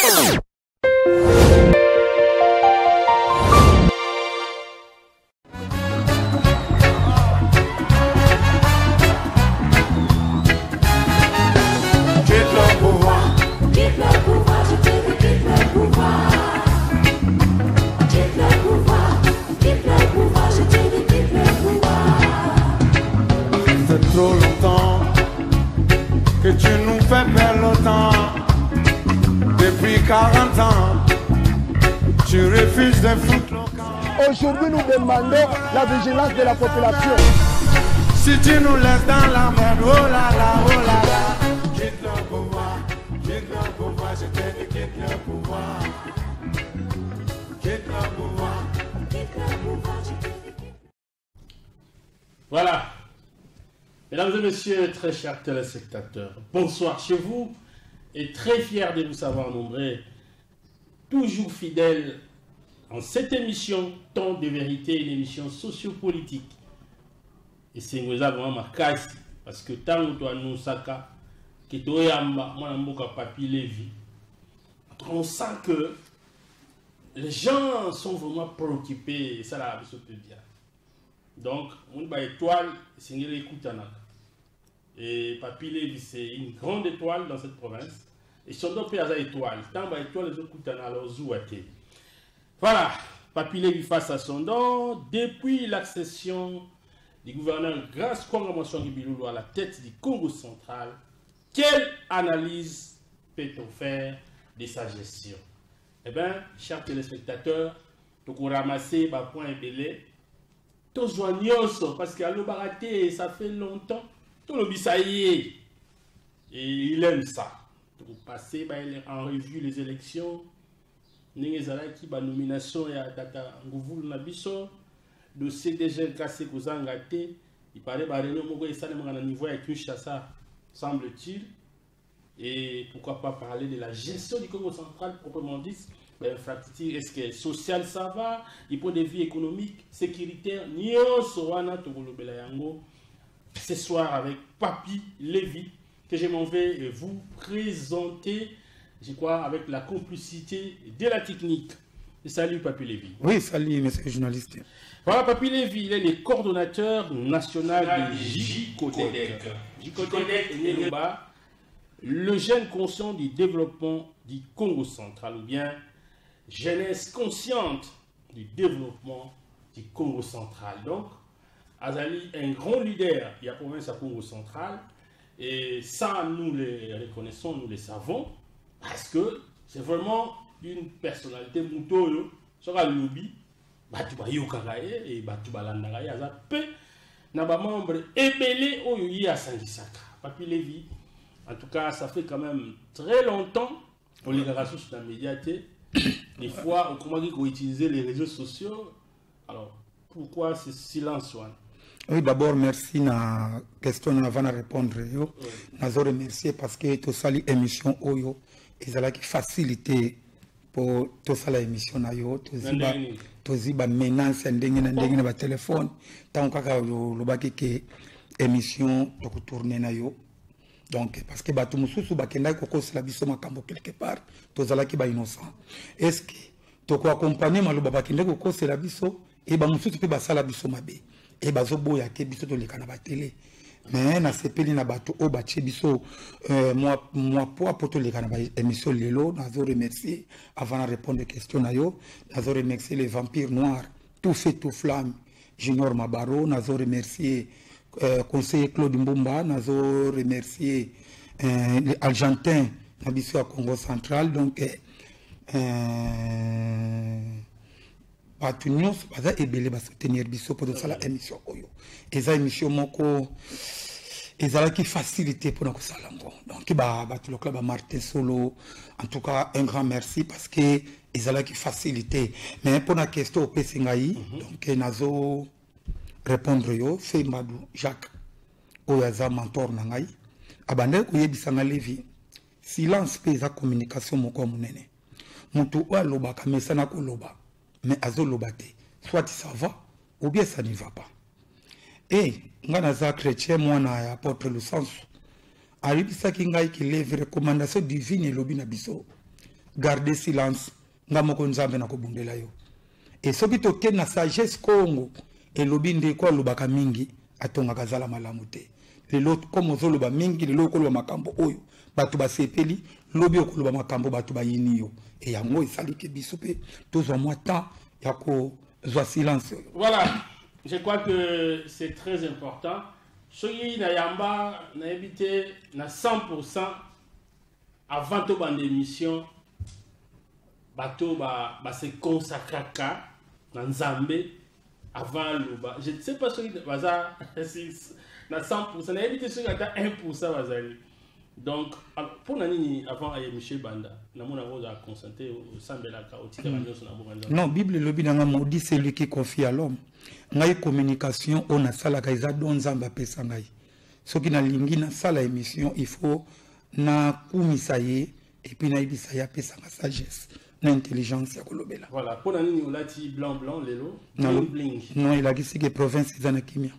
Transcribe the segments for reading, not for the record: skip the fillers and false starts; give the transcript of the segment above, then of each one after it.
Quitte le pouvoir. Quitte le pouvoir, je te dis quitte le pouvoir. Quitte le pouvoir, quitte le pouvoir, je te dis quitte le pouvoir. C'est trop longtemps que tu nous fais perdre le temps. Depuis 40 ans, tu refuses de foutre le camp. Aujourd'hui, nous demandons la vigilance de la population. Si tu nous laisses dans la merde, oh là là, oh là là. Quitte le pouvoir, quitte le pouvoir, je te dis quitte le pouvoir. Quitte le pouvoir. Quitte le pouvoir, je te dis quitte. Voilà. Mesdames et messieurs, très chers téléspectateurs, bonsoir chez vous et très fier de vous savoir nombreux, toujours fidèles en cette émission Temps de vérité, une émission sociopolitique. Et c'est vraiment makasi parce que tant que toannoncaka que toyamba mwana mboka Papi Lévi, on sent que les gens sont vraiment préoccupés et ça là, c'est bien. Donc, on ba étoile, esengeli ekutanaka. Et Papi Lévi, c'est une grande étoile dans cette province. Et son nom mpe aza étoile. Tant ba étoile ezokutana alors zuwa te. Voilà, Papi Lévi face à son don. Depuis l'accession du gouverneur Grâce Kwanga Mwansangi Bilulu à la tête du Congo central, quelle analyse peut-on faire de sa gestion? Eh bien, chers téléspectateurs, tokoramasser ba point ebele, tozwa nyonso parce que alobaka te, ça fait longtemps tolobisa ye et il aime ça. Tokopasser ba en revue les élections, ndenge ezalaki ba nomination ya tata Nguvulu na biso, dossier DGKC kozanga te, il paraît ba réunion moko esalemaka na niveau ya Kinshasa, semble-t-il. Et pourquoi pas parler de la gestion du Congo central proprement dit, l'infrastructure, est-ce que social ça va, du point de vue économique, sécuritaire, nyonso wana tokolobela yango ce soir avec Papi Lévi, que je m'en vais vous présenter, je crois, avec la complicité de la technique. Salut Papi Lévi. Oui, salut monsieur le journaliste. Voilà, Papi Lévi, il est le coordonnateur national du JCODEC. JCODEC, le jeune conscient du développement du Congo central, ou bien jeunesse consciente du développement du Congo central. Donc, azali, un grand leader de la province du Congo central, et ça, nous le reconnaissons, nous le savons, parce que c'est vraiment une personnalité moto, soki alobi, bato bayokaka ye, et bato balandaka ye, aza pe na ba membre ebele oyo ye asangisaka. Papi Lévi, en tout cas, ça fait quand même très longtemps on les a sur la médiaté. Des fois, on commence à utiliser les réseaux sociaux. Alors, pourquoi ce silence, Juan? Oui, d'abord, merci na question avant de répondre. Yo. Oui. Nazo remercier parce que tout ça, l'émission oyo, ils ont facilité pour tout ça l'émission na yo, tout ziba menace ndenge na ndenge na ba téléphone. Tant kaka lobaki ke émission to tourner na yo. Donc, parce que bato mosusu bakendaki kokosela biso makambo quelque part, tozalaki ba innocent. Est-ce que toko accompagner maloba bakendaki kokosela biso et ba mosusu pe basala biso mabe et bazoboya ke biso toleka na ba télé. Mais na sepeli na bato oyo batie biso moi poids po toleka na ba émission lelo. Nazo remercier avant de répondre question na yo, nazo remercier les vampires noirs, tout feu tout flamme, Junior Mabaro, nazo remercier conseiller Claude Mbumba, nazo remercier les Argentins na biso ya Congo central. Donc bato nyonso baza ebele ba soutenir biso po tosala émission oyo. Eza émission moko ezalaki facilité mpona kosala yango. Donc bato lokola ba Martin Solo, en tout cas un grand merci parce que ezalaki facilité. Mais mpona question opesi ngai, donc nazo répondre yo. Fe Mbadu Jacques oyo aza mentor na ngai, abandaki koyebisa nga Lévi, silence mpe eza communication moko ya monene. Moto oyo alobaka mesana koloba, mais azoloba te, soit ça va ou bien ça ne va pas. Et nga naza chrétien, mwana ya apôtre Lusansu ayebisaki ngai ke Lévi, recommandation divine elobi na biso. Garde silence, nga moko Nzambe nakobundela yo. E soki tokei na sagesse Congo elobi ndeko alobaka mingi atongaka zala malamu te. Lelo comme ozoloba mingi, lelo okoloba makambo oyo bato basepeli, lobi okoloba makambo bato bayini yo. E yango esali ke biso mpe tozwa mwa temps ya kozwa silence oyo. Voilà, je crois que c'est très important. Soki na yamba nayebi te na 100% avant tobanda émission, bato ba se consacraka na Nzambe avant aloba. Je ne sais pas soki baza na 100%, nayebi te soki ata 1% bazali. Donc mpona nini avant aye Michel Banda namona ngo ozala concentré, osambelaka, otikaka nyonso na boka Nzambe? Non, Bible elobi nanga maudit celui qui confie à l'homme. Ngai communication oyo nasalaka eza don Nzambe apesa ngai. Soki nalingi nasala émission, il faut nakumisa ye et puis nayebisa ye apesanga sagesse na intelligence ya kolobela. Voilà, mpona nini olati blanc blanc lelo? Non, bling bling. Non, elakisi ke province eza na kimia.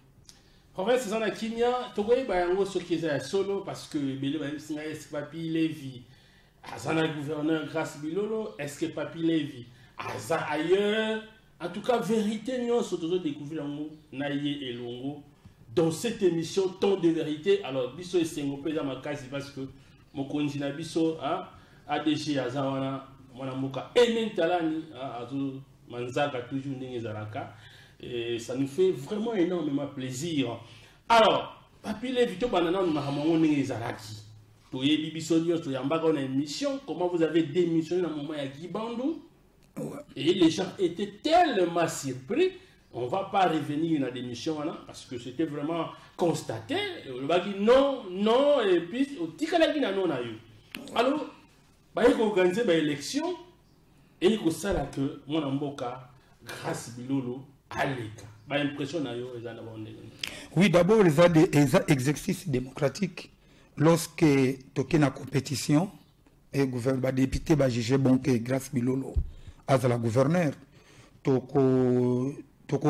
Province eza na kimia, tokoyeba yango soki eza ya solo, parce que ebele bayebisi ngai: est-ce Papi Levi aza na gouverneur Grâce Bilolo? Est-ce que Papi Levi aza ailleurs? En tout cas, vérité nyonso tozodécouvrir yango na ye elongo dans cette émission Temps de vérité. Alors biso esengo mpe eza makasi parce que mokonzi na biso, hein, ADG aza wana, mwana mboka Emen Talani, hein, azo manzaka toujours ndenge ezalaka, et ça nous fait vraiment énormément plaisir. Alors Papi Levi, tobanda nanu makambo yango ndenge ezalaki. Toyebi biso nyonso, toyambaka na émission comment vous avez démissionné na moment ya Guy Bandu. Et les gens étaient tellement surpris. On ne va pas revenir dans la démission voilà, parce que c'était vraiment constaté. Olobaki non, non, et puis otikalaki na non na yo. Alors baye koorganiser baélection et kosala que mwana mboka Grâce Bilolo aleka. Baimpression na yo eza na bango ndenge nini? Oui, d'abord eza eza exercice démocratique. Lorsque toke na compétition et gouverne, badéputé bajuge bon ke Grâce Bilolo azala gouverneur, toko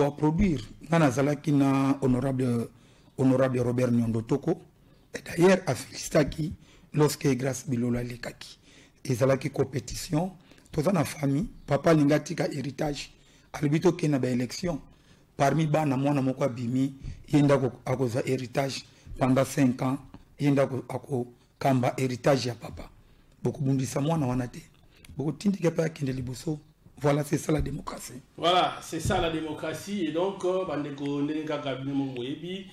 applaudir. Nga nazalaki na honorable Robert Nyondo Toko, et d'ailleurs afélicitaki lorsque Grâce Bilolo alekaki. Ezalaki compétition, toza na famille, papa alingi atika héritage, alobi tokende na baélection. Parmi bana, mwana moko abimi, ye nde akozwa héritage pendant 5 ans, ye nde akokamba héritage ya papa. Bokobundisa mwana wana te, bokotindika mpe akende liboso. Voilà, c'est ça la démocratie. Voilà, c'est ça la démocratie. Et donc bandeko, ndenge kaka bino moko boyebi,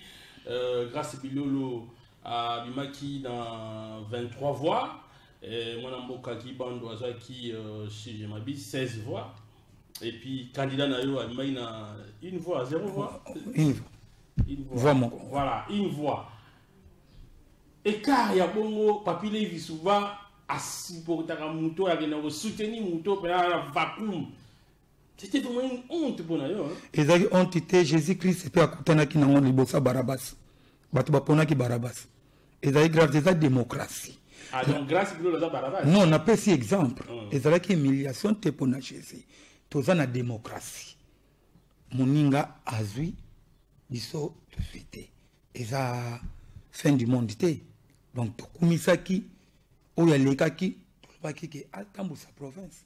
Grâce Bilolo abimaki dans 23 voix. Et mwana mboka Guy Bandu azwaki, si je m'abuse, 16 voix. Et puis candidat na yo abimaki na une voix, zéro voix. Une voix. Une voix. Voix moko. Voilà, une voix. Écart ya bongo, Papi Levi souvent asupportaka moto, akenda kosoutenir moto mpena na vacuum. C'était vraiment une honte mpona yo, hein? Ezalaki honte te. Jésus Christ mpe akutanaki nango liboso ya Barabas, bato baponaki Barabas. Ezalaki grave, eza démocratie. Ah, donc Grâce Bilolo aza Barabas? Non, napesi exemple. Ezalaki humiliation te mpona Jésus. Toza na démocratie, moninga azwi, biso tozwi te, eza fin du monde te. Donc tokumisaki oyo alekaki, tolobaki ke atambusa province.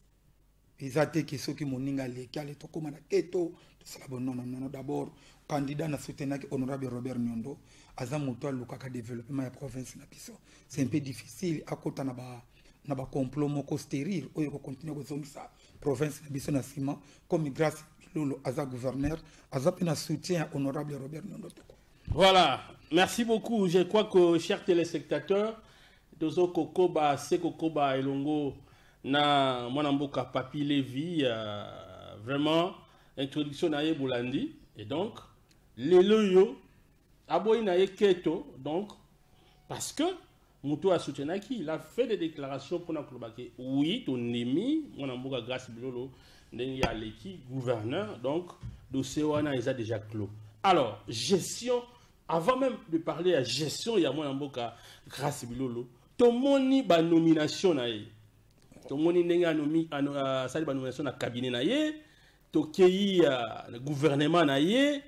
Eza te ke soki moninga aleki ale tokóma na keto, tosala bo. Non, non, non. D'abord candidat na soutenaki, honorable Robert Nyondo, aza moto alukaka développement ya province na biso. C'est un peu difficile akota na bacomplot moko stérile oyo ekocontinue kozongisa province na biso na nsima. Comme Grâce Bilolo aza gouverneur, aza mpe na soutien ya honorable Robert Nyondo Toko. Voilà, merci beaucoup. Je crois que, chers téléspectateurs, tozo kokoba se kokoba elongo na mwana mboka Papi Levi, vraiment introduction na ye bolandi. Et donc lelo yo aboyi na ye keto, donc parce que moto asoutenaki, il a fait des déclarations mpona koloba ke oui, tondimi mwana mboka Grâce Bilolo ndenge aleki gouverneur, donc dossier wana eza déjà clos. Alors gestion, avant même de parler ya gestion ya mwana mboka Grâce Bilolo, tomoni banomination na ye, tomoni ndenge asali banomination na cabinet na ye, tokei na gouvernement na ye.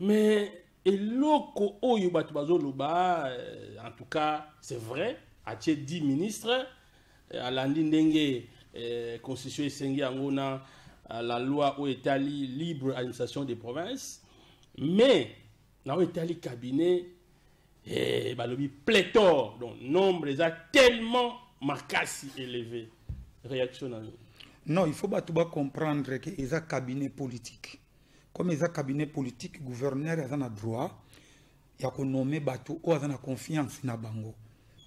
Mais eloko oyo bato bazoloba, en tout cas c'est vrai, atie 10 ministres. Alandi ndenge constitution esengi yango na la loi oyo etali libre administration des provinces, mais na oyo etali cabinet, balobi pléthore, donc nombre eza tellement makasi élevé. Réaction na yo? Non, il faut bato bacomprendre que eza cabinet politique. Comme eza cabinet politique, gouverneur aza na droit ya konommer bato oyo aza na confiance na bango.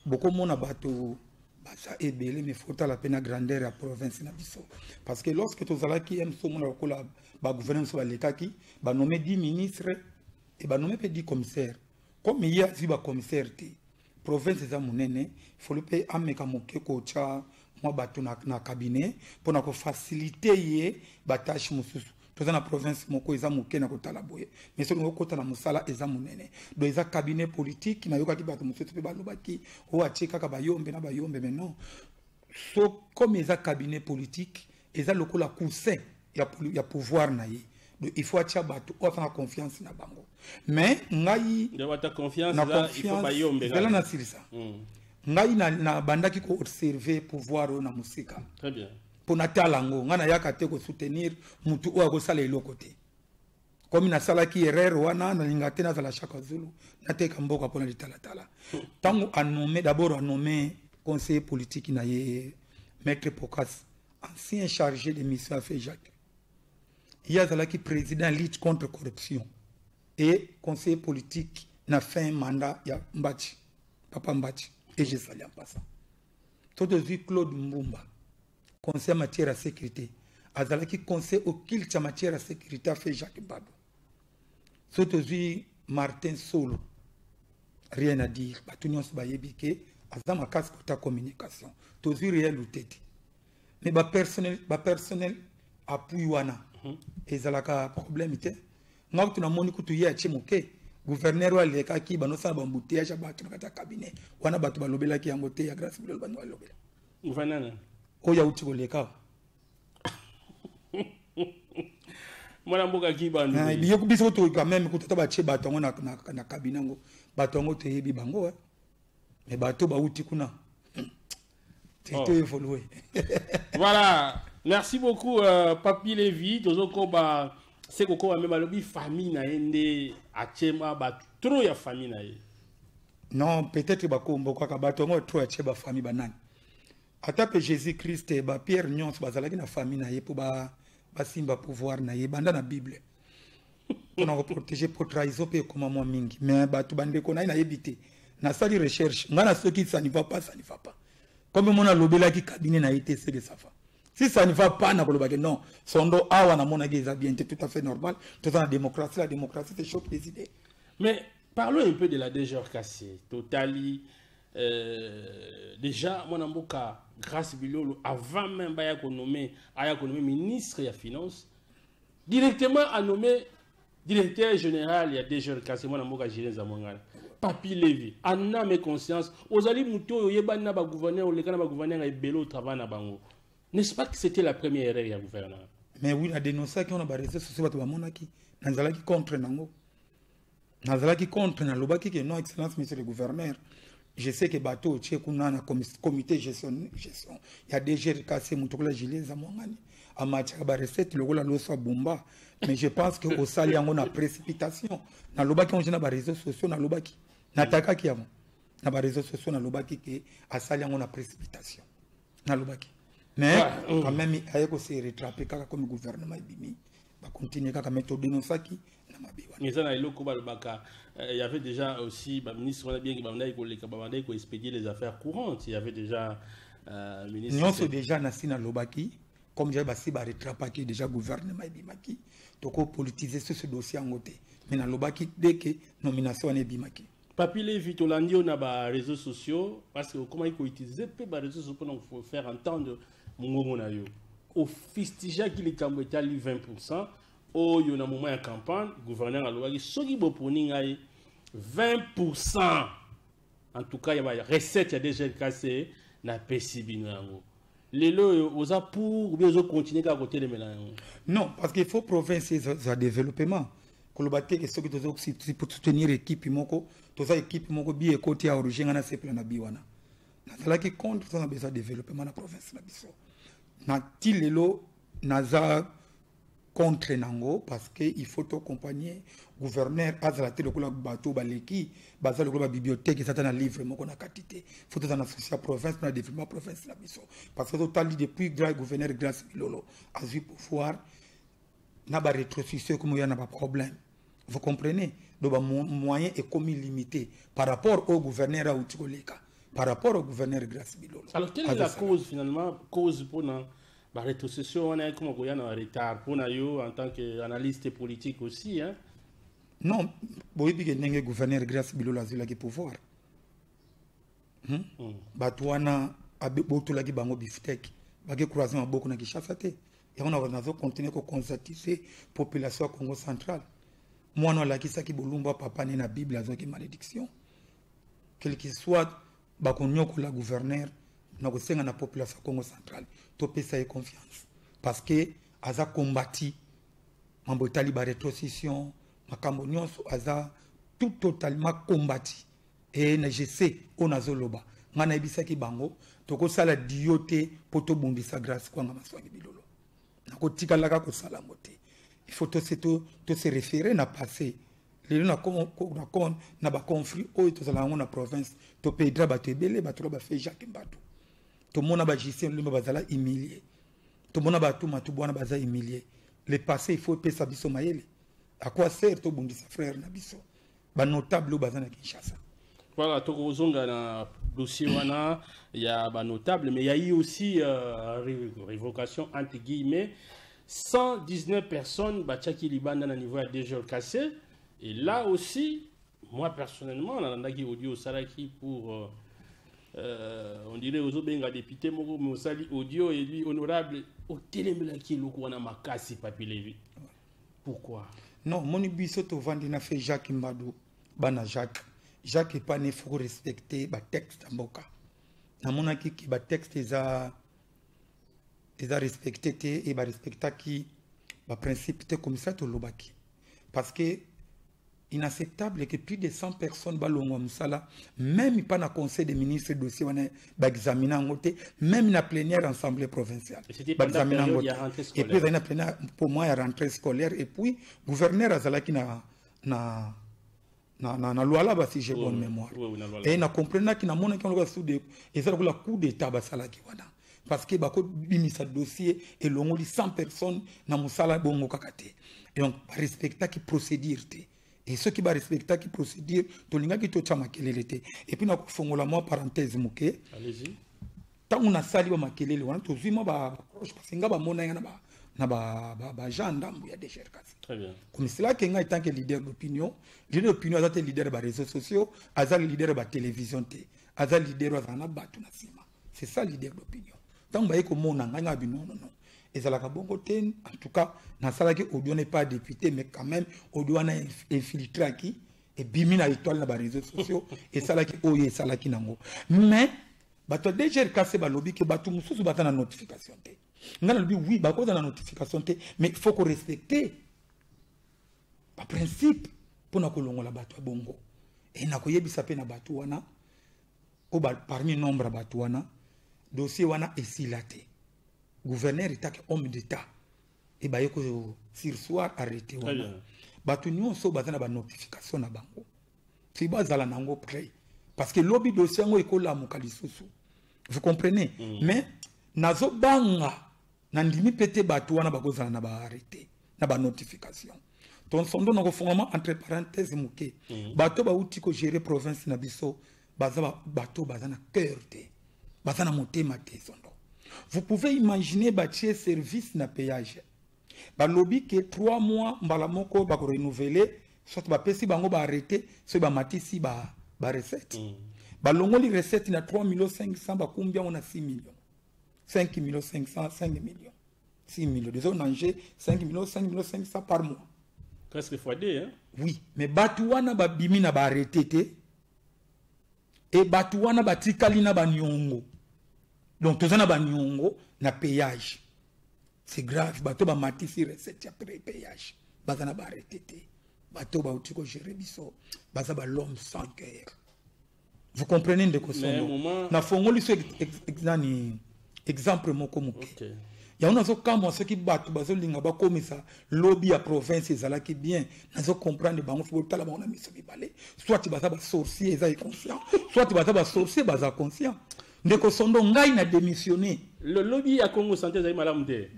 Bokomona bato baza ebele, mais faut tala mpe na grandeur ya province na biso, parce que lorsque tozalaki mso omona lokola bagouverneur mosusu balekaki, banommer 10 ministres e banommer mpe 10 commissaire. Comme ye azwi bacommissaire te, province eza monene, fallait mpe ameka moke kotya mwa bato na cabinet mpona kofaciliter ye batâches mosusu. Toza na province moko eza moke na kotala boye, mais soki okota na mosala, eza monene. Donc eza cabinet politique. Nayokaki bato mosusu mpe balobaki oyo atie kaka bayombe na bayombe, mais non. So comme eza cabinet politique, eza lokola coussin ya pouvoir na ye. Donc il faut atia bato oyo aza na confiance na bango. Mais ngai na confiance, ezala na silisa. Ngai nabandaki koobserver pouvoir oyo na mosika mpo natala yango. Ngai nayaka te kosoutenir mutu oyo akosala eloko te. Komi nasalaki erreur wana, nalinga te nazala Chaka Zulu, nateka mboka mpona litalatala. Ntango anommé, d'abord anommé conseiller politique na ye, maître Pocas, ancien chargé de mission affaire Jacques, ye azalaki président lutte contre corruption et conseiller politique na fin mandat ya Mbachi, papa Mbachi. Et je salue en passant. To tozwi Claude Mbumba, conseil en matière ya sécurité, azalaki conseil occulte ya matière ya sécurité afe Jacques Bado. So tozwi Martin Solo, rien à dire, bato nyonso bayebi ke aza makasi kota communication. Tozwi réel te, mais bapersonnel appui wana ezalaka problème te. Nga kutu namoni kutu ye atie moke. Gouverneur oyo alekaki, banosala baembouteillage ya bato na kati ya cabinet wana, bato balobelaki yango te. Ya Grâce Bilolo, bando balobela. Gouverneur oyo auti koleka. Mwana mboka Kibandu. Biso to quand même kutu ata batie bato yango na cabinet yango, bato yango toyebi bango, mais bato bauti kuna Oh. to évolué. Voilà, merci beaucoup, Papi Lévi. Tozokoba se kokoba, me balobi famille na ye nde atiema bato trop ya famille na ye. Non, peut-être bakombo kaka bato yango trop atie bafamille banani. Ata mpe Jésus Christ, bapierre nyonso bazalaki na famille na ye mpo basimba pouvoir na ye. Banda na Bible mpona koprotéger po trahison mpe ekoma mwa mingi. Mais bato bandeko na ye, nayebi te, nasali recherche ngai na soki ça ne va pas, ça ne va pas. Comme mona alobelaki cabinet na ye te, c'est que ça va. Si ça ne va pas, nakolobaki non, sondo awa namonaki eza bien te. Tout à fait normal, toza na démocratie. La démocratie, c'est choc des idées. Mais parlons un peu de la DGRKC. Totali, déjà, mwana mboka Grâce Bilolo, avant même baya konommer, aya konommer ministre ya finance, directement a nommé directeur général ya DGRKC, mwana mboka Julien Zamwangana. Papi Lévi, en âme et conscience, ozali mutu oyo oyebani na ba gouverneur, oleka na ba gouverneur ebele au travail na bango. N'est-ce pas que c'était la première erreur ya gouverneur? Mais oui, na dénonçaki wana baréseaux sociaux, bato bamonaki nazalaki contre nango, nazalaki contre. Nalobaki ke non, excellence monsieur le gouverneur, je sais que bato otie kuna na comité gestion ya DGRKC, moto lokola Julien Zamwangani amatiaka barecette lokola loso ya bumba, mais je pense que osali yango na précipitation. Nalobaki yango na baréseaux sociaux, nalobaki, natakaki yango na baréseaux sociaux, nalobaki ke asali yango na précipitation, nalobaki. Mais quand même aye kose rattraper kaka comme gouvernement ebimi, bacontinue kaka, mais todénonçaki na mabe wana. Eza na eloko balobaka, il y avait déjà aussi baministre wana, bien que babandaki koleka, babandaki koexpédier les affaires courantes, il y avait déjà ministre Nyonso déjà nasi nalobaki. Comme déjà basi barattrapaki déjà, gouvernement ebimaki, tokopolitiser ce dossier yango te, mais nalobaki dès que nomination wana ebimaki. Papi Levi, tolandi yo na baréseaux sociaux, parce que okomaki koutiliser mpe baréseaux sociaux mpona faire entendre mongongo na yo. Ofustigeaki likambo etali 20 oyo na moment ya campagne gouverneur alobaki: soki boponi ngai, 20 en tout cas ya barecette ya DGRKC napesi bino yango. Lelo oyo oza pour ou bien ozocontinue kaka kotelemela yango? Non, parce qu'il faut province eza développement. Koloba te ke soki tozosoutenir équipe moko, toza équipe moko, bi ekoti ya origine, nga nasepela na bi wana. Nazalaki contre, toza na besoin développement na province na biso. Na ti lelo naza contre nango, parce que il faut accompagner gouverneur. Azala te lokola bato baleki, baza lokola babibliothèque, eza ta na livre moko na kati te. Faut toza na souci ya province, na développement province na biso, parce que totali depuis grand gouverneur Grâce Bilolo azwi pouvoir, na barétrocession ekomi oya na baproblème, vous comprenez? Donc bamoyen ekomi limité par rapport au gouverneur auti koleka, par rapport au gouverneur Grâce Bilolo. Alors, quelle est la cause finalement, cause mpona barétrocession wana ekoma koya na retard, mpona yo en tant que analyste politique aussi, hein? Non, boyebi ke ndenge gouverneur Grâce Bilolo azwilaki pouvoir, Bato wana botolaki bango bifteck, bake croise maboko na Kinshasa te. Yango nazocontinue koconscientiser population ya Congo Central. Mwana alakisaki bolumbu ya papa ne na Bible, azwaki malédiction. Quel que soit bakonyokola gouverneur, na kosenga na population ya Congo Central topesa ye confiance, parce que aza kombati mambo etali barétrocession, makambo nyonso, aza tout totalement kombati. E na je sais oyo nazoloba, ngai nayebisaki bango tokosala dio te mpo tobundisa Grâce Kwanga Maswangi Bilolo. Nakotikalaka kosala yango te. Il faut tose référer na passé. Lelo na baconflit oyo tozala yango na province, toperdre bato ebele, bato oyo bafe Jacques Mbatu, tomona bagicien lemba bazala humilie, tomona bato matubu wana baza humilie. Le passé, il faut epesa biso mayele. À quoi sert tobundisa frère na biso, banotable oyo baza na Kinshasa? Voilà, tokozonga na dossier wana ya banotable, mais il y a eu aussi révocation entre guillemets, 119 personnes batiaki libanda na niveau ya DGRKC. Et là aussi, moi personnellement, nalandaki audio osalaki pour on dirait ozobenga député moko, mais osali audio et lui honorable otelemelaki eloko wana makasi. Papi Levi, pourquoi? Non, moni biso tovandi na fe Jacques Mbadu, bana Jacques. Jacques epane, faut respecter batexte ya mboka. Namonaki ke batexte eza respecté te e barespectaki baprincipe te. Comme ça tolobaki, parce que inacceptable que plus de 100 personnes balongwa mosala, même pas na conseil des ministres dossier wana baexamine yango te, même na plénière assemblée provinciale baexamine yango te. Et puis ezali na plénière pour moi ya rentrée scolaire, et puis gouverneur azalaki na Lualaba, si j'ai bonne mémoire. Et na comprenaki, namonaki yango lokola eza lokola coup d'état basalaki wana, parce que bakobimisa dossier elongoli 100 personnes na mosala bongo kaka te. Donc barespectaki procédure te. Et soki barespectaki procédure, tolingaki totya makelele te. Et puis nakofongola mwa parenthèse moke. Ntango nasali ba makelele wana, tozwi mwa baproche, parce que nga bamona nga na baagent ndambo ya DGRKC. Comme cela ke ngai, tant que leader d'opinion, leader d'opinion aza te leader ya baréseaux sociaux, aza leader ya batélévision te, aza leader oyo azala na bato na nsima. C'est ça leader d'opinion. Ntango baye komona ngai, ngai abi non, non, non, ezalaka bongo te. En tout cas, nasalaki audio n'est pas député, mais quand même audio wana infiltraki, ebimi na étoile na baréseaux sociaux, esalaki oyo esalaki nango. Mais bato ya DGRKC balobi ke bato mosusu baza na notification te. Ngai nalobi oui, bakoza na notification te, mais il faut korespecte baprincipe mpona kolongola bato ya bongo. E nakoyebisa mpe na bato wana oyo, parmi nombre ya bato wana, dossier wana esila te. Gouverneur etaki homme d'état e baye ko surseoir arrêté wana. Bato nyonso baza na banotification na bango, si bazala nango prêt, parce que lobi dossier yango ekolamuka lisusu, vous comprenez? Mais nazobanga, nandimi mpe te bato wana bakozala na baarrêté na banotification. Tonsondo nakofungama entre parenthèse moke. Bato bauti kogérer province na biso, baza bato baza na cœur te, baza na motema te. Sondo, vous pouvez imaginer, batie service na péage, balobi ke 3 mois mbala moko bakorenouveler, soit bapesi bango baarrêté, soki bamatisi barecette, balongoli recette na 3 millions 500, bakumbi yango na 6 millions, 5 millions 500, 5 millions, 6 millions, disons nanger 5 millions, 5 millions 500 par mois. Presque fois deux, hein? Oui, mais bato wana babimi na baarrêté te, e bato wana batikali na baniongo. Donc toza na baniongo na péage, c'est grave. Bato bamatisi recette ya péage, baza na baarrêté te. Bato bauti kogérer biso baza bal'homme sans cœur. Vous comprenez, ndeko Sondo? Nafongoli so nani exemple moko moke. Yango nazokamwa soki bato bazolinga bakomisa lobi ya province ezalaki bien. Nazocomprendre bango, fo botala bango na miso mibale. Soit baza basorcier, eza inconscient, soit baza basorcier, baza conscient. Ndeko Sondo, ngai na démissionné. Le lobby ya Congo Santé ezali malamu te.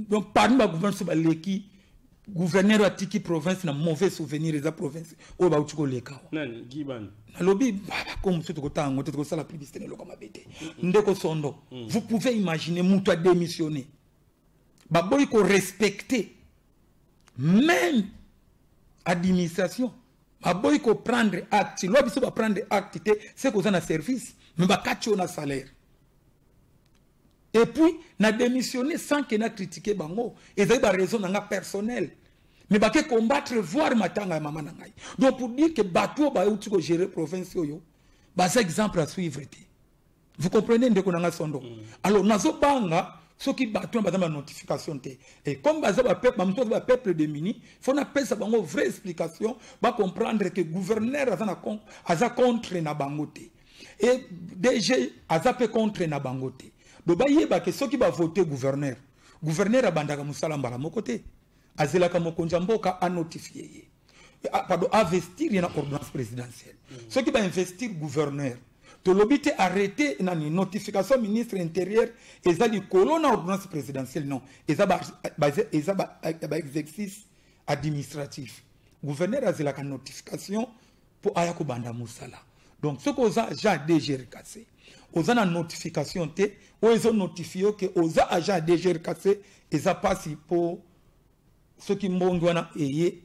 Donc parmi bagouverneur so baleki, gouverneur atiki province na mauvais souvenir, eza province oyo bauti koleka. Nani? Gibani? Nalobi bakomo mosusu, tokotanga yango te, tokosala publicité na eloko mabe te. Ndeko Sondo, vous pouvez imaginer, moto adémissionné, baboyi korespecte même administration, baboyi koprendre acte. Loi biso, baprendre acte te, se koza na service, mais bakati oyo na salaire. Et puis na démissionné sans que na critiquer bango, ezali baraison na nga personnel, mais bake combattre voir matanga ya mama na ngai. Donc pour dire que bato oyo bauti kogérer province oyo baza exemple à suivre te. Vous comprenez, ndeko na nga Sondo? Alors nazobanga soki bato wana baza banotification te, et comme baza bamosusu baza bapeuple démuni, fo napesa bango vraie explication, bacomprendre que gouverneur aza contre na bango te et DG aza mpe contre na bango te. Do bayeba ke soki bavote gouverneur, gouverneur abandaka mosala mbala moko te, azelaka mokonzi ya mboka anotifie ye, pardon, investir ye na ordonnance présidentielle. Soki bainvestir gouverneur, tolobi te arrêté nani notification ministre intérieur eza likolo na ordonnance présidentielle. Non, eza baexercice administratif. Gouverneur azelaka notification mpo aya kobanda mosala. Donc soki oza agent DGRKC, oza na notification te oyo ezonotifie ke oza agent ya DGRKC, eza mpasi mpo soki mbongi wana eye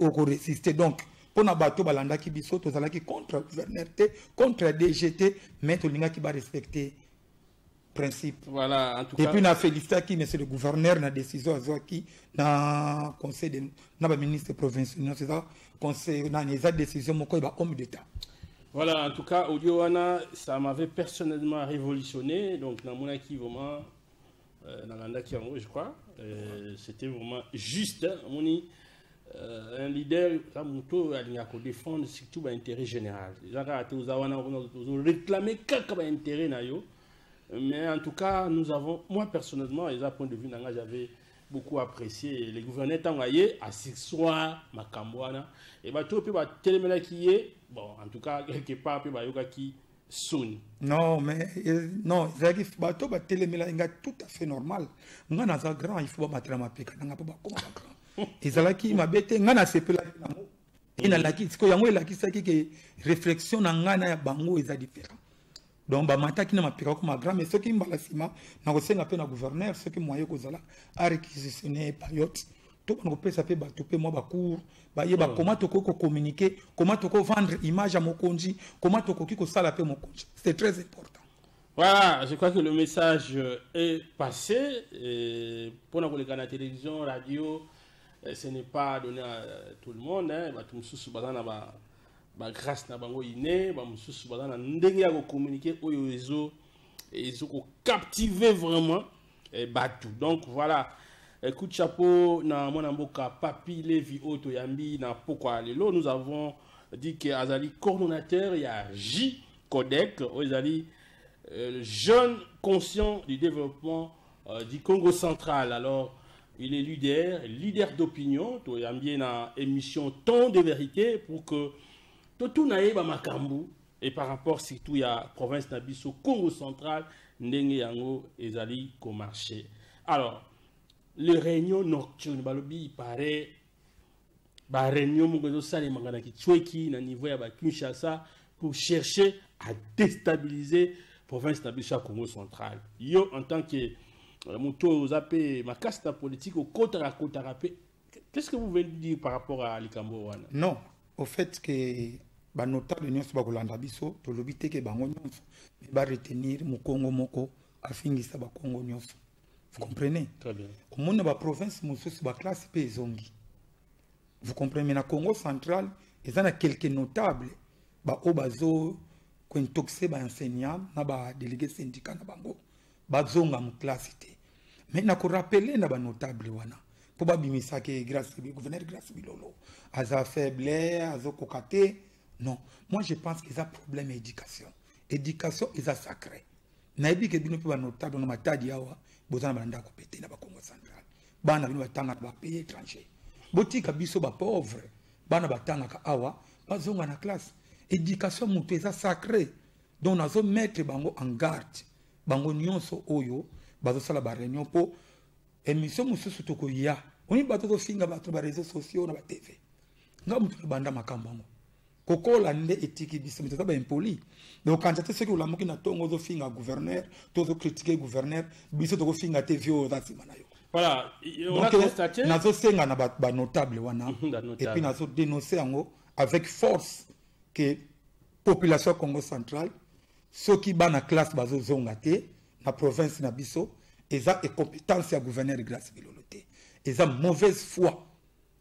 okoresiste. Donc mpona bato balandaki biso, tozalaki contre gouverneur te, contre DG te, mais tolingaki barespecte principe. Voilà, en tout Et cas, puis na félicitaki monsieur le gouverneur na décision azwaki na conseil de na baministre provinciaux nyonso. Eza conseil nani, eza décision moko ya bahomme d'état. Voilà, en tout cas, audio wana, ça m'avait personnellement révolutionné. Donc, namonaki vraiment, nalandaki yango, je crois. C'était vraiment juste. Hein, moni, un leader, ça, moto alingaka défendre surtout l'intérêt général. Ezaka te oza wana réclamer kaka ba intérêt na yo. Mais en tout cas, nous avons, moi personnellement, et à point de vue na nga, j'avais beaucoup apprécié le gouverneur ntango aye asexoir makambo wana e bato mpe batelemelaki ye. Bon, en tout cas, quelque part mpe bayokaki soni. Non, mais non, ezalaki bato batelemelaki nga, tout à fait normal. Nga naza grand, il faut bamatela mapeka nanga mpo bakoma bagrand. Ezalaki mabe te, nga nasepelaki nango e nalaki sikoyo yango elakisaki ke réflexion na ngai na ya bango eza différent. Donc bamataki na mapeka bakoma grand. Mais soki mbala nsima, nakosenga mpe na gouverneur, soki moyen kozala, aréquisitionne payote to bana kopesa mpe bato mpe mwa bacours, bayeba comment tokoki kocommuniquer, comment tokovendre image ya mokonzi, comment tokoki kosala mpe mokonzi. C'est très important. Voilà, je crois que le message est passé. Et pour la télévision, radio, ce n'est pas donné à tout le monde. Hein. Bato mosusu baza na ba grâce na bango inné, ba mosusu baza na ndenge ya communiquer oyo ezo ko captiver vraiment bato. Donc voilà, coup de chapeau na mwana mboka Papi Levi oyo toyambi na pokwa lelo. Nous avons dit que azali coordonnateur ya J Codec, oyo ezali jeune conscient du développement du Congo central. Alors, il est leader, leader d'opinion. Toyambi na émission Temps de vérité pour que totuna ye ba makambu et par rapport surtout ya province na biso Congo central, ndenge yango ezali ko marcher. Alors, les réunions nocturnes, balobi il paraît ba réunion moko ezosalemaka na Kitshweki na niveau ya ba Kinshasa pour chercher à déstabiliser province na biso ya Congo central. Yo, en tant que moto oza mpe makasi na politique, okotaka kotaka mpe, qu'est-ce que vous venez de dire par rapport à likambo wana? Non, au fait que banotable nyonso bakolanda biso, tolobi te ke bango nyonso, mais baretenir mokongo moko afingisa bakongo nyonso. Vous comprenez? Très bien. Omoni na baprovince mosusu baklasse mpe ezongi. Vous comprenez? Mais na Congo central, eza na quelques notables baoyo bazo kointoxe baenseignant na badélégué syndicat na bango, bazonga moklase te. Mais nakorappeler na banotable wana mpo babimisaki grâce, gouverneur Grâce Bilolo aza faible, azokoka te. Non, moi je pense que eza problème ya éducation. Éducation eza sacré. Nayebi ke bino mpe banotable na Matadi awa, boza na bandako pete na bakongo central, bana bino batangaka bapays étranger. Botika biso bapauvre, bana batangaka awa bazonga na classe. Éducation moto eza sacré. Donc nazomettre bango en garde, bango nyonso oyo bazosala baréunion, mpo émission mosusu tokoya oni bato tofinga bato na baréseaux sociaux, na batv. Nga moto nabanda makambo yango, kokola nde etiki biso, toza baimpoli. Donc kanisa te soki olamuki na ntongo, ozofinga gouverneur to ozocritiquer gouverneur, biso tokofinga te. Vie oyo oza nsima na yo. Voilà, on a constaté. Nazosenga na banotable wana et puis nazodénoncer yango avec force que population ya Congo central, soki bana classe bazozonga te na province na biso, eza incompétence ya gouverneur Grâce Bilolo te, eza mauvaise foi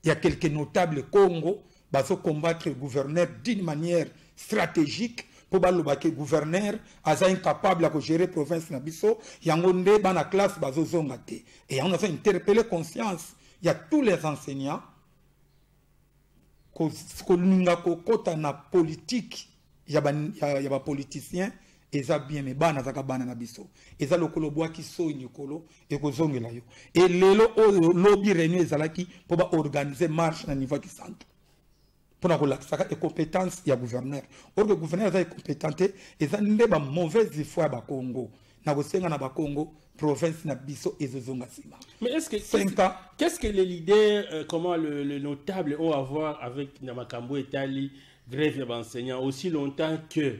ya quelques notables Congo bazocombattre gouverneur d'une manière stratégique, mpo baloba ke gouverneur aza incapable ya kogérer province na biso, yango nde bana classe bazozonga te. E yango nazo interpeller conscience ya tous les enseignants: kolinga kokɔta na politique ya bapoliticien eza bien, mais bana azaka bana na biso. Eza lokola obwaki soi likolo, ekozongela yo. E lelo oyo, lobi réunion ezalaki mpo baorganiser marche na niveau ya Kisantu mpona kolakisaka incompétence ya gouverneur. Or que gouverneur aza incompétent te, eza nde bamauvaise foi ya Bakongo. Na kosenga na Bakongo, province na biso ezozonga nsima. Mais est-ce que qu'est-ce que les leaders, comment le notable ont à voir avec na makambo etali grève ya baenseignant, aussi longtemps que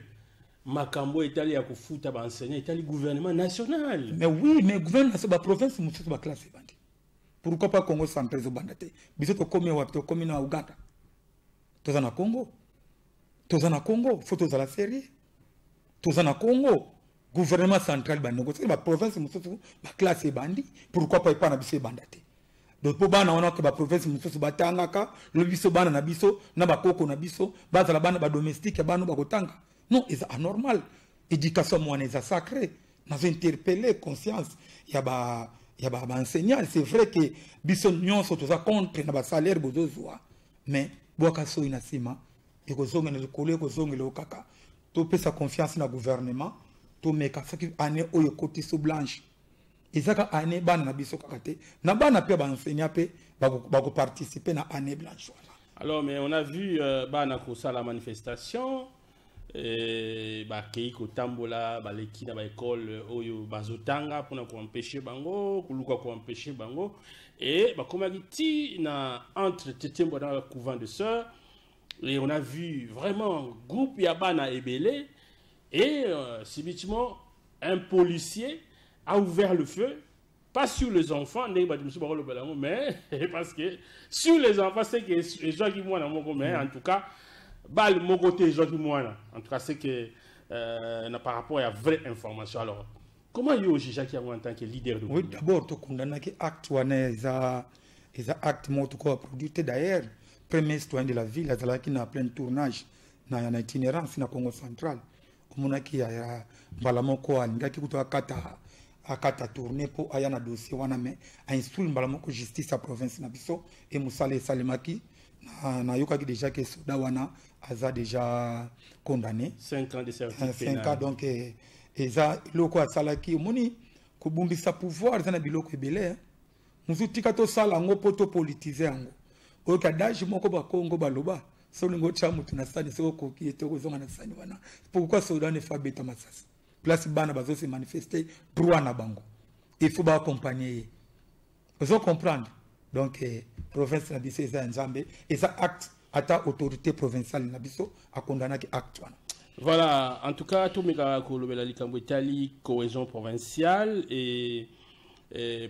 makambo etali ya kofuta baenseignant etali gouvernement national? Mais oui, mais gouvernement national, baprovince mosusu baclasse ebandi, pourquoi pas Congo central ezobanda te? Biso tokomi wapi? Tokomi na Uganda? Toza na Congo, toza na Congo, faut tozala sérieux. Toza na Congo, gouvernement central bandeko. Soki baprovince mosusu baclasse ebandi, pourquoi pas epa na biso ebanda te? Donc mpo bana wana ke baprovince mosusu batangaka, lobi biso bana na biso na bakoko na biso bazala bana badomestique ya bana bakotanga? Non, eza anormal. Éducation mwana eza sacré. Nazo interpeller conscience ya baenseignant. C'est vrai que biso nyonso toza contre na basalaire bozozwa, mais bwaka soi na nsima, ekozongela likolo, ekozongela kaka. Topesa confiance na gouvernement, tomeka. Soki année oyo ekoti so blanche, ezaka année bana na biso kaka te, na bana mpe baenseignant mpe bakoparticiper na année blanche wana. Alors, mais on a vu bana kosala manifestation, bakei kotambola, baleki na baekole oyo bazotanga mpona koempêcher bango, koluka koempêcher bango, e bakomaki ti na entre Tetembo na couvent de sœurs, et on a vu vraiment groupe ya bana ebele, et subitement un policier a ouvert le feu, pas sur les enfants, mais parce que sur les enfants, c'est que ezwaki mwana moko, mais en tout cas balle moko te ezwaki mwana. En tout cas, c'est que par rapport à la vraie information. Alors, comment yo ojugeaki yango en tant que leader de Oui, d'abord tokondamnaki acte wana. Eza acte moko tokoka produire te. D'ailleurs, premier citoyen de la ville azalaki na plein tournage na itinérance na Congo central. Omonaki ya mbala moko alingaki kutu akata tournée mpo aya na dossier wana, mais ainstruire mbala moko justice ya province na biso, e mosala esalemaki. Nayokaki déjà ke soda wana aza déjà condamné. 5 ans de servitude. 5 ans. Donc eza eloko asalaki. Omoni, kobundisa pouvoir eza na biloko ebele. Mosusu tika tosala yango mpo topolitiser yango. Oyoki adage moko Bakongo baloba: so olingi otya motu na sani, soki okoki ye te, okozonga na sani wana. Pourquoi soda wana efa abeta masasi place bana bazose manifester droit na bango? Il faut baaccompagner ye, ozo comprendre? Donc province na biso eza ya Nzambe. Eza acte, ata autorité provinciale na biso akondamnaki acte wana. Voilà, en tout cas, tomeka kolobela likambo etali cohésion provinciale et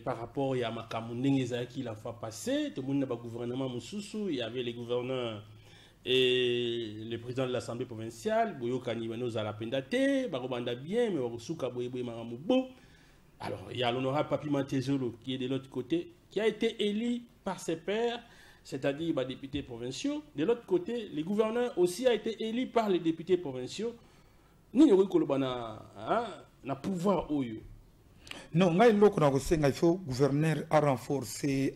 par rapport ya makambo ndenge ezalaki la fois passée. Tomoni na bagouvernement mosusu, il y avait les gouverneurs et le président de l'Assemblée provinciale, boyokani bano ozala mpenza te, bakobanda bien mais bakosuka boyeboye, makambo bo. Alors, il y a l'honorable Papi Mantezolo qui est de l'autre côté, qui a été élu par ses pairs, c'est-à-dire les députés provinciaux. De l'autre côté, le gouverneur aussi a été élu par les députés provinciaux. Nini okoki koloba na, hein, na pouvoir oyo? Non, ngai eloko na kosenga, il faut gouverneur a renforcer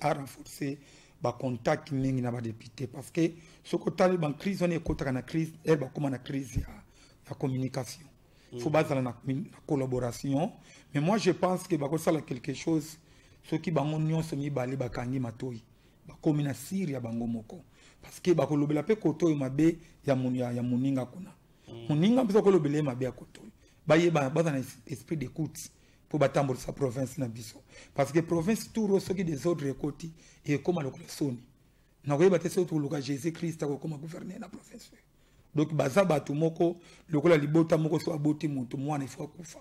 Bacontact mingi na badéputé, parce que soki otali bacrise wana, ekotaka na crise ere bakóma na crise ya communication. Faut bazala na collaboration. Mais moi, je pense que bakosala quelque chose soki bango nyonso mibale bakangi matoi, bakomi na sire ya bango moko, parce que bakolobela mpe kote oyo mabe ya moninga kuna. Moninga mpe akolobela ye mabe ya kote oyo. Bayeba, baza na esprit d'écoute mpo batambolisa province na biso, parce que province tour oyo, soki désordre ekoti, ekóma lokola soni. Nakoyeba te soki tokoluka Jésus Christ akokóma gouverneur na province oyo. Donc baza bato moko lokola libota moko, so aboti moto, mwana ifo akufa.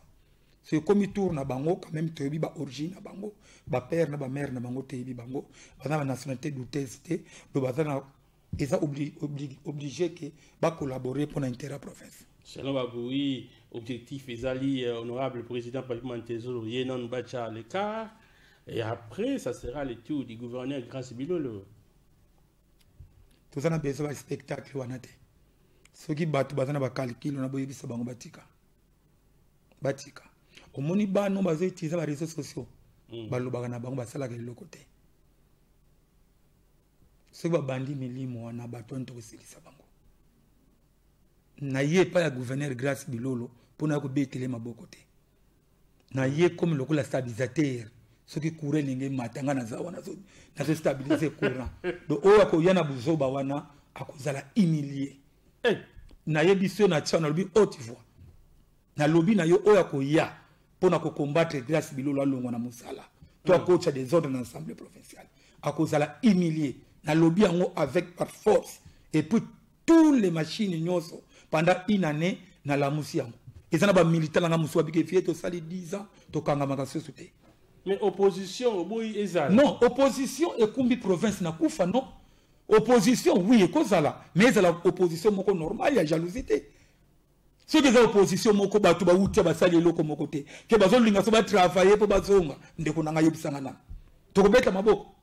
So ekomi tour na bango quand même. Toyebi baorigine na bango, bapère na bamère na bango, toyebi bango, baza na banationalité douteuse te. Donc baza na eza obligé ke bacollaborer mpona intérêt ya province. Selon babui, objectif ezali honorable président Papi Mantezolo, ye nanu batia à l'écart, et après ça sera le tour du gouverneur Grâce Bilolo. Toza na besoin baspectacle wana te. Soki bato baza na bacalcul wana, boyebisa bango batika, batika. Omoni, bano bazoutiliser baréseaux sociaux, balobaka na bango, basalaka eloko te. Soki babandi milimo wana, bato wana tokosilisa bango. Na ye epai ya gouverneur Grâce Bilolo mpona ya kobetele maboko te, na ye komi lokola stabilisateur. Soki courant elingi emata, nga naza wana, nazostabiliser courant. Donc oyo akoya na buzoba wana akozala humilie. Hey. Nayebi so na tia, nalobi haute voix, nalobi na yo, oyo akoya mpona kocombattre Grâce Bilolo alongwa na mosala to akotya désordre na assemblée provinciale akozala humilie. Nalobi yango avec par force. Et puis tous les machines nyonso, pendant une année nalamusi yango, eza na bamilitant nanga mosusu babiki fie, tosali 10 ans, tokangamaka susu te. Mais opposition oboyi ezala? Non, opposition ekumbi province na kufa, non. Opposition, oui, ekozala, mais ezala opposition moko normale ya jalousie te. Soki eza opposition moko, bato bautia basali eloko moko te, ke bazolinga so batravailler mpo bazonga, ndeko na ngai, yebisanga nanga, tokobeta maboko?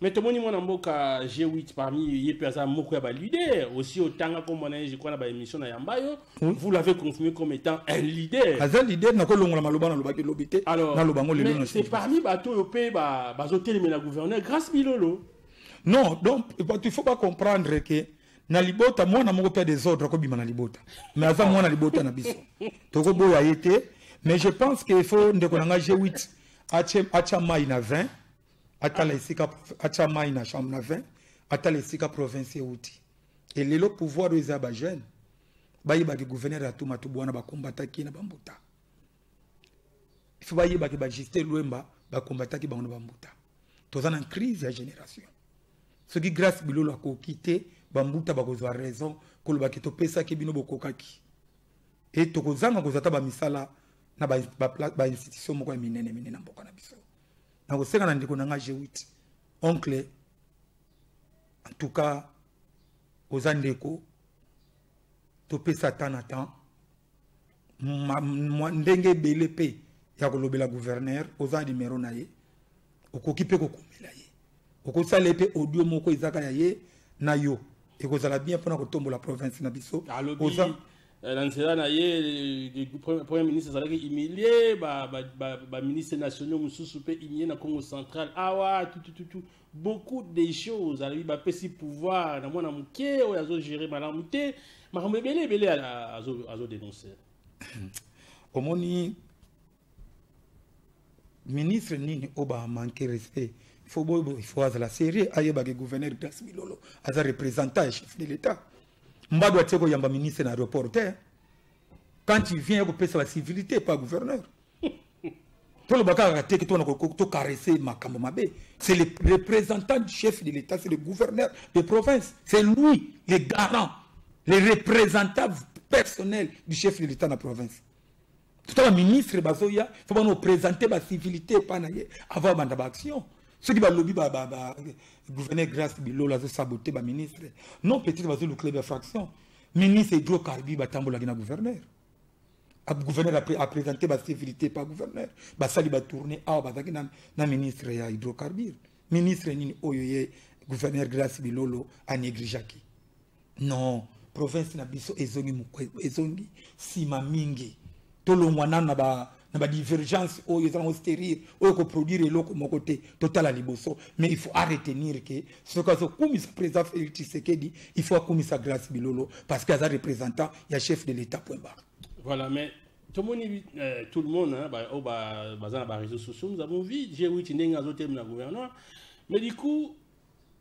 Mais tomoni mwana mboka G8, parmi ye mpe aza moko ya baleader aussi. Otanga kombo na ye, je crois, na baémission na yamba yo. Oui. Vous l'avez confirmé comme étant un leader. Aza leader, nakolongola maloba nalobaki lobi te. Alors naloba ngo lelo. Mais c'est parmi bato oyo mpe bazotelemela gouverneur Grâce Bilolo. Non, donc il faut pas comprendre que na libota, mwana moko mpe désordre akobima na libota, mais aza mwana libota na biso, tokoboya ye te. Mais je pense que il faut ndeko na nga G8 atya mai na 20, atala esika atya mai na chambre na 20, atala esika province euti. E lelo pouvoir oyo eza ya bajeune. Bayebaki gouverneur Atou Matubuana bakombataki na bambuta. Il faut bayebaki baJustin Lwemba bakombataki bango na bambuta. Toza na crise ya génération. Soki Grâce Bilolo akoki te, bambuta bakozwa raison kolobaki topesaki bino, bokokaki e tokozanga kozwa ata bamisala na bainstitution moko ya minene minene na mboka na biso. Nakosenga na ndeko na nga G8, oncle, en tout cas oza ndeko, topesa temps na temps. Ndenge ebele mpe ya kolobela gouverneur, oza numero na ye, okoki mpe kokomela ye, okosala ye mpe audio moko ezaka ya ye na yo, ekozala bien mpona kotombola province na biso. Alobi Oza na nzela na ye, le premier ministre azalaki humilie, baministre nationaux mosusu mpe humilie na Congo Central awa, tutututu, beaucoup de choses. Alobi bapesi pouvoir na mwana moke oyo azogérer malamu te, makambo ebele ebele azodénoncer. Omoni, ministre nini oyo bamanke respect? Il faut boyo, il faut azala sérieux, ayebaki gouverneur Grâce Bilolo aza représentant ya chef de l'État. Mbado atie koyamba ministre na aéroport te. Quand il vient kopesa bacivilité pas gouverneur, toloba kaka te ke tona tocaresse makambo mabe. C'est le représentant du chef de l'État, c'est le gouverneur de province, c'est lui le garant, le représentant personnel du chef de l'État na province. Tota baministre bazoya, fo bana oprésente bacivilité epai na ye avant banda baaction. Soki balobi gouverneur Grâce Bilolo azosabote baministre, non, peut-être bazolukela bafraction. Ministre hydrocarbure batambolaki na gouverneur. Gouverneur a présenté bacivilité pa gouverneur, basali batourne awa, bazalaki na ministre ya hydrocarbure. Ministre nini oyo ye gouverneur Grâce Bilolo anégligeaki? Non, province na biso ezongi ezongi nsima mingi. Tolongwa nano na ba na badivergence oyo eza nango stérile, oyo koproduire eloko moko te. Totala liboso. Mais il faut retenir que soki azokumisa président Félix Tshisekedi, il faut akumisa Grâce Bilolo, parce que aza représentant ya chef de l'État, point barre. Voilà, mais tout le monde, tout le monde, hein, bah, oh, bah, bah, dans les réseaux sociaux, nous avons vu G8 ndenge azotelema na gouverneur. Mais du coup,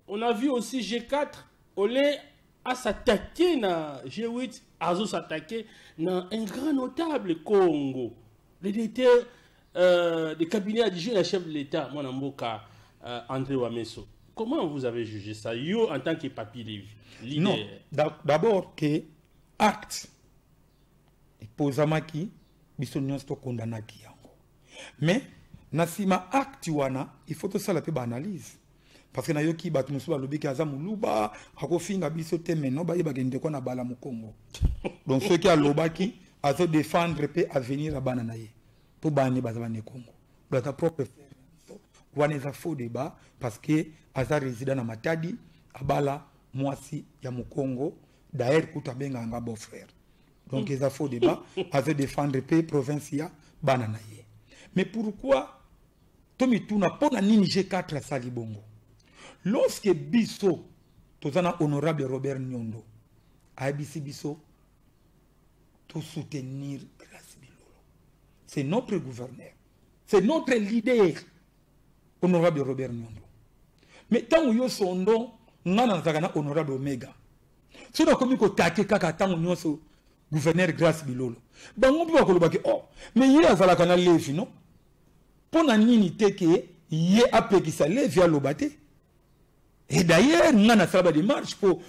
on a vu aussi G4 au lieu à s'attaquer na G8, azo s'attaquer na un grand notable Congo, le directeur des cabinets adjoints à chef de l'État, mwana mboka André Wameso. Comment vous avez jugé ça, yo en tant que Papi Lévi, leader? Non, d'abord que acte epozamaki, biso nyonso tokondamnaki yango. Mais na nsima acte wana, il faut tosala mpe baanalyse, parce que nayoki bato mosusu balobiki aza moluba, akofinga biso te. Mais no, bayebaka ndeko na bala mokongo. Donc soki alobaki, azodéfendre mpe avenir ya bana na ye, mpo bana baza bana Kongo, baza propre frère na biso. Wana eza faux débat, parce que aza résident na Matadi, abala mwasi ya mokongo. D'ailleurs kuta abengaka nga beau frère. Donc eza faux débat. Azodéfendre mpe province ya bana na ye. Mais pourquoi tomituna mpo na nini G4 asali bongo, lorsque biso toza na honorable Robert Nyondo ayebisi biso tosoutenir Grâce Bilolo? C'est notre gouverneur, c'est notre leader, honorable Robert Nyondo. Mais ntango yo sondo, nga nazalaka na honorable Omega, so nakomi kotake kaka ntango nyonso gouverneur Grâce Bilolo, bango mpe bakolobaki: "Oh, mais ye azalaka na Levi, non? Mpo na nini te ke ye apekisa Levi aloba te?" Et d'ailleurs, nga nasala badémarche mpo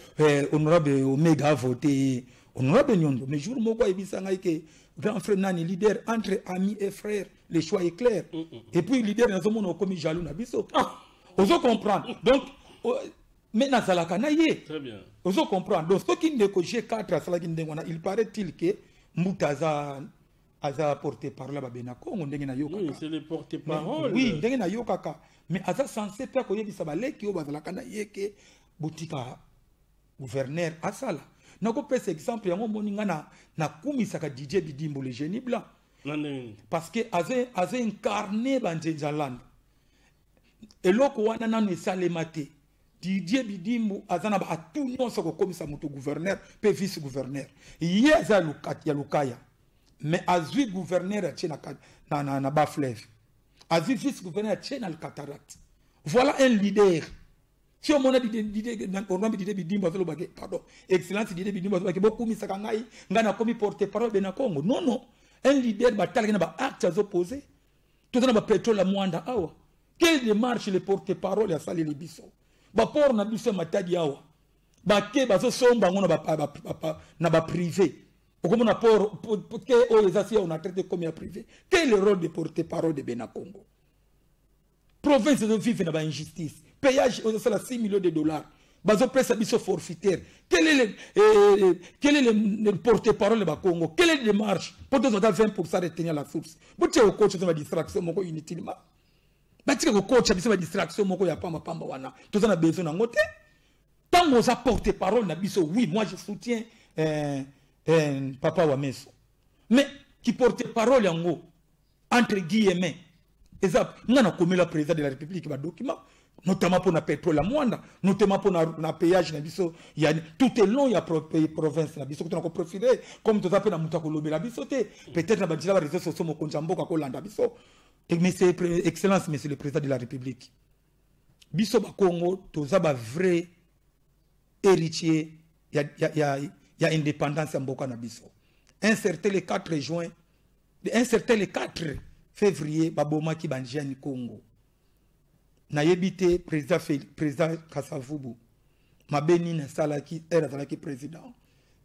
honorable Omega avote honorable Nyondo. Mais jour moko ayebisa ngai ke grand frère nani, leader, entre amis et frères, le choix est clair. Et puis leader, nazomona okomi jaloux na biso. Ozo comprendre? Donc mais nazalaka na ye. Très bien. Ozo comprendre? Donc soki ndeko G4 asalaki ndenge wana, il paraît-il ke mbuta aza porte parole ya babena Kongo, ndenge nayokaka. Oui, c'est le porte-parole. Oui, ndenge nayokaka. Mais aza censé mpe akoyebisa baleki oyo bazalaka na ye ke botika gouverneur asala. Nakopesa exemple yango, omoni nga nakumisaka DJ Bidimbo, le génie blanc. Na ndenge nini? Parce que azo incarne banzenza landa. Eloko wana nano esalema te. Didier Bidimbu aza na baatu nyonso kokomisa moto gouverneur mpe vice gouverneur. Ye aza ya Lukaya, mais azwi gouverneur atie na bafleuve, azwi vice gouverneur atie na cataracte. Voilà un leader. Si omona honorable Didier Bidimbu azolobake, pardon, excellence Didier Bidimbu azolobake: "Bokumisaka ngai, ngai nakomi porte parole bena Congo." Non, non, un leader batalaki na baacte azopose. Toza na bapétrole ya Mwanda awa. Quelle démarche le porte parole asaleli biso? Baport na biso ya Matadi awa, bake bazosomba yango na baprivé. Okomona port ke oyo eza si on a traité comme ya privé. Quel est le rôle de porte parole de Bena Congo? Province ezovivre na bainjustice. Péage ozosala 6 millions de dollars, bazopesa biso forfaitaire. Quel est le porte-parole de bakongo? Quelle est la démarche po tozwa ata 20 retenir la source? Botia kokocha toza badistraction moko inutilement. Batika kokocha biso badistraction moko ya pambapamba wana, toza na besoin nango te. Ntango oza porte-parole na biso, oui, moi je soutiens papa Wameso, mais qui porte-parole yango, entre guillemets, eza nga nakomela président de la République badocument, notamment mpona pétrole ya Mwanda, notamment mpona na péage na biso ya tout au long ya province na biso. Tona koprofile comme toza mpe na moto akolobela biso te, peut-être na banzela ba réseaux sociaux, mokonzi ya mboka akolanda biso. Monsieur, excellence monsieur le président de la République, biso bakongo toza bavrai héritier ya indépendance ya mboka na biso. Un certain le 4 juin, un certain le 4 février, babomaki banjani Congo. Nayebi te président Kasavubu mabe nini asalaki ere azalaki président.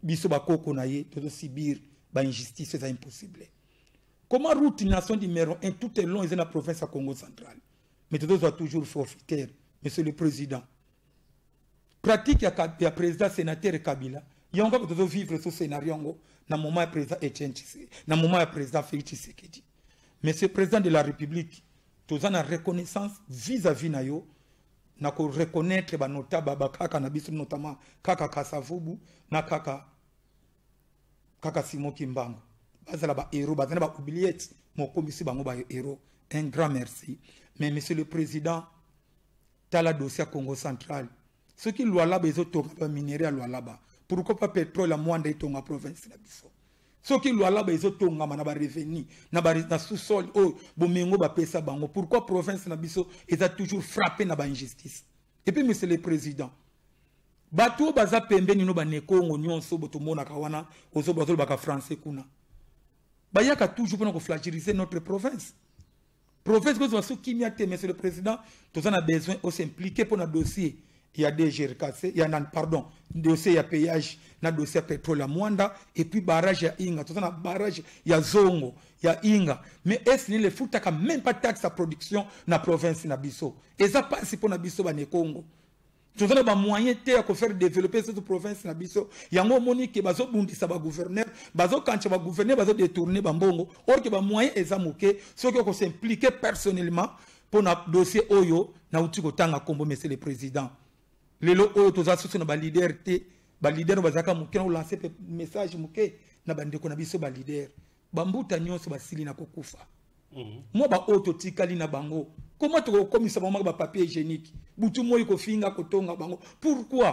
Biso bakoko na ye tozosubir bainjustice, eza impossible. Comment route nation numéro 1 tout est long eza na province ya Congo Central, mais tozozwa toujours forfaitaire? Monsieur le président, pratique ya président sénateur Kabila yango kaka tozovivre so scénario yango na moment ya président Etienne Tshisekedi, na moment ya président Félix Tshisekedi. Monsieur président de la République, toza na reconnaissance vis-à-vis na yo, na koreconnaître banotable bakaka na biso, notamment kaka Kasavubu na kaka Simon Kimbangu. Bazala bahéros, baza na baoubliette. Mokomisi bango ba héros. Un grand merci. Mais monsieur le président, tala dossier Congo central. Ce qui Lualaba ezotonga ba minerai ya Lualaba. Pourquoi pas pétrole ya Mwanda etonga province na biso? Soki Lualaba ezotongama na ba revenu na ba na sous-sol oyo bomengo bapesa bango, pourquoi province na biso eza toujours frappé na ba injustice? Et puis monsieur le président, bato oyo baza pembeni no banekongo nyonso botomonaka wana bazolobaka français kuna, bayaka toujours mpona koflagiriser notre province. Province kozwa so kimia te. Monsieur le président, toza na besoin os'impliquer mpona dossier ya DGRKC, ya nan, pardon, dossier ya péage na dossier ya pétrole ya Mwanda et puis barrage ya Inga. Toza na barrage ya Zongo ya Inga, mais SNEL efutaka même pas taxe ya production na province na biso. Eza pasi mpona biso banekongo. Toza na bamoyen te ya kofaire développer cette province na biso. Yango omoni ke bazobundisa bagouverneur, bazokanisa bagouverneur bazodétourner bambongo, or ke bamoyen eza moke. Soki okos'impliquer personnellement mpona dossier oyo nauti kotanga nkombo, monsieur le président, lelo oyo toza susu na baleader te. Baleader bazalaka moke. Na kolancer mpe message moke na bandeko na biso baleader, bambuta nyonso basili na kokufa. Mwa baoyo totikali na bango, koma tokokomisa bango maka bapapier hygiénique, butu moi kofinga kotonga bango? Pourquoi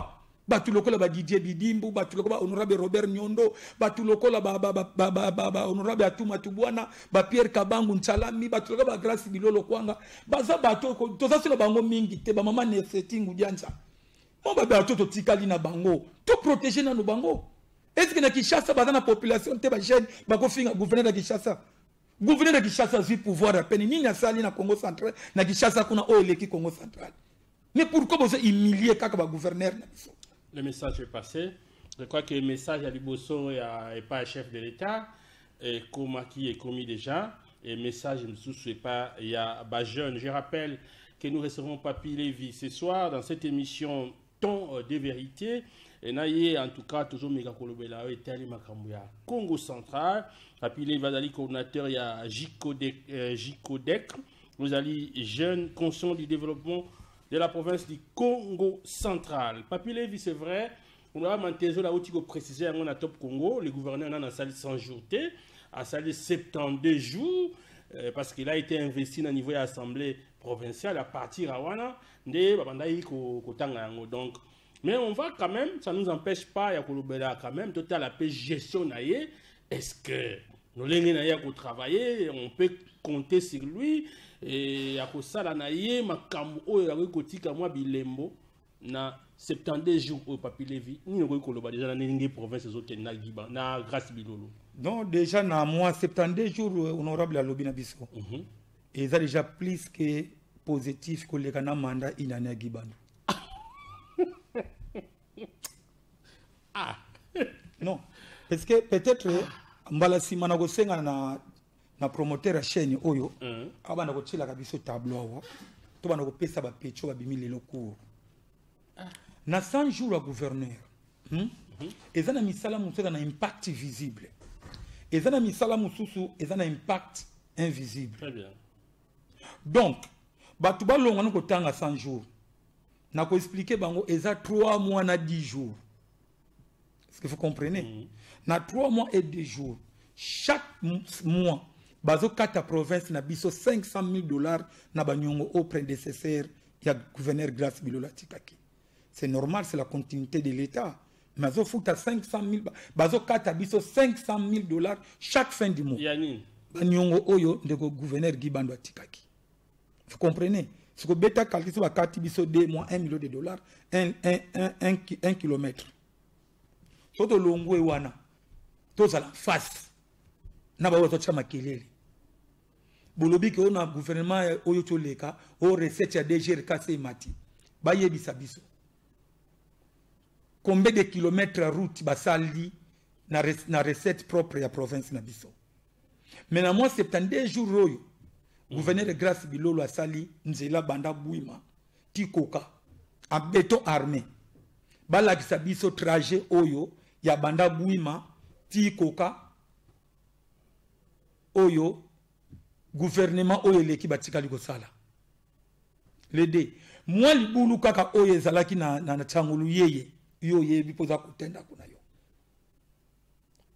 bato lokola badidier Bidimbu, bato lokola bahonorable Robert Nyondo, bato lokola bahonorable Atuma Tubwana, bapierre Kabangu Nchalami, bato lokola bagrace Bilolo Kwanga, baza bato toza so na bango mingi te, bamama Nefeti Ngudianza, mo babato totikali na bango, toprotéger nano bango. Est-ce que na Kinshasa baza na population te? Bajeune bakofinga gouverneur ya Kinshasa. Gouverneur ya Kinshasa azwi pouvoir ya pene, nini asali na Congo central, na Kinshasa kuna oyo eleki Congo central? Mais pourquoi bozo humilier kaka bagouverneur na biso? Le message est passé. Je crois que le message à liboso ya epai chef de l'État ekomaki, ekomi déjà, et message mosusu epai ya bajeune. Je rappelle que nous recevons Papi Lévy ce soir dans cette émission Temps de vérité. Et na ye, en tout cas, toujours meka kolobela oyo etali makambo ya Congo central. Papi Lévy azali coordinateur ya JICODEC, ozali jeune conscient du développement de la province du Congo central. Papi Lévy, c'est vrai, on a mantezo la outi ko préciser yango na Top Congo, le gouverneur n'a asali 100 jours te, asali 72 jours parce qu'il a été investi na niveau ya assemblée provinciale. À partir à wana nde babandaki kotanga yango. Donc, mais on va quand même, ça nous empêche pas ya kolobela quand même total la gestion na ye. Est-ce que lolenge na ye ya kotravailler, on peut compter sur lui et ya kosala na ye makambo oyo akoki kotika mwa bilembo na 72 jours oyo? Papi Levi, nini okoki koloba déjà na ndenge province ezokende na Giba na Grâce Bilolo? Donc déjà na mwa 72 jours, honorable alobi na biso, eza déjà plus que positif koleka na mandat inane ya Gibano. Ah. Non, parce que peut-être mbala nsima na kosenga na promoteur ya chaîne oyo abanda kotielaka biso tableau awa, to banda kopesa bapetio babimi lelo cour na 100 jours ya gouverneur, Eza na misala mosusu eza na impact visible, eza na misala mosusu eza na impact invisible. Très bien. Donc bato balongwa na kotanga 100 jours, na koexpliquer bango eza 3 mois na 10 jours. Est-ce que vous comprenez? Na 3 mois et 2 jours, chaque mois bazokata province na biso 500 000 $ na baniongo au prédécesseur ya gouverneur Grâce Bilolo atikaki. C'est normal, c'est la continuité de l'État, mais azofuta 500 000, bazokata biso 500 000 $ chaque fin du mois. Ya nini? Baniongo oyo ndeko gouverneur Guy Bando atikaki. Vous comprenez? Siko beta calcul, so bakati biso 2 mois 1 million de dollars, 1, 1, 1, 1, 1 kilomètre. So tolongwe wana, tozala face na baoyo bazotia makelele. Bolobi ke oyo na gouvernement oyo toleka oyo, recette ya DGRKC emati. Bayebisa biso combien de kilomètres ya route basali na recette propre ya province na biso. Mais na mwa 72 jours oyo, gouverneur Grâce Bilolo asali nzela banda Bwima ti Koka en béton armé. Balakisa biso trajet oyo ya banda Bwima ti Koka oyo gouvernement oyo eleki batikali kosala. Le de mwa libulu kaka oyo ezalaki na Tsangulu, yeye yo oyebi mpo oza kotenda kuna yo.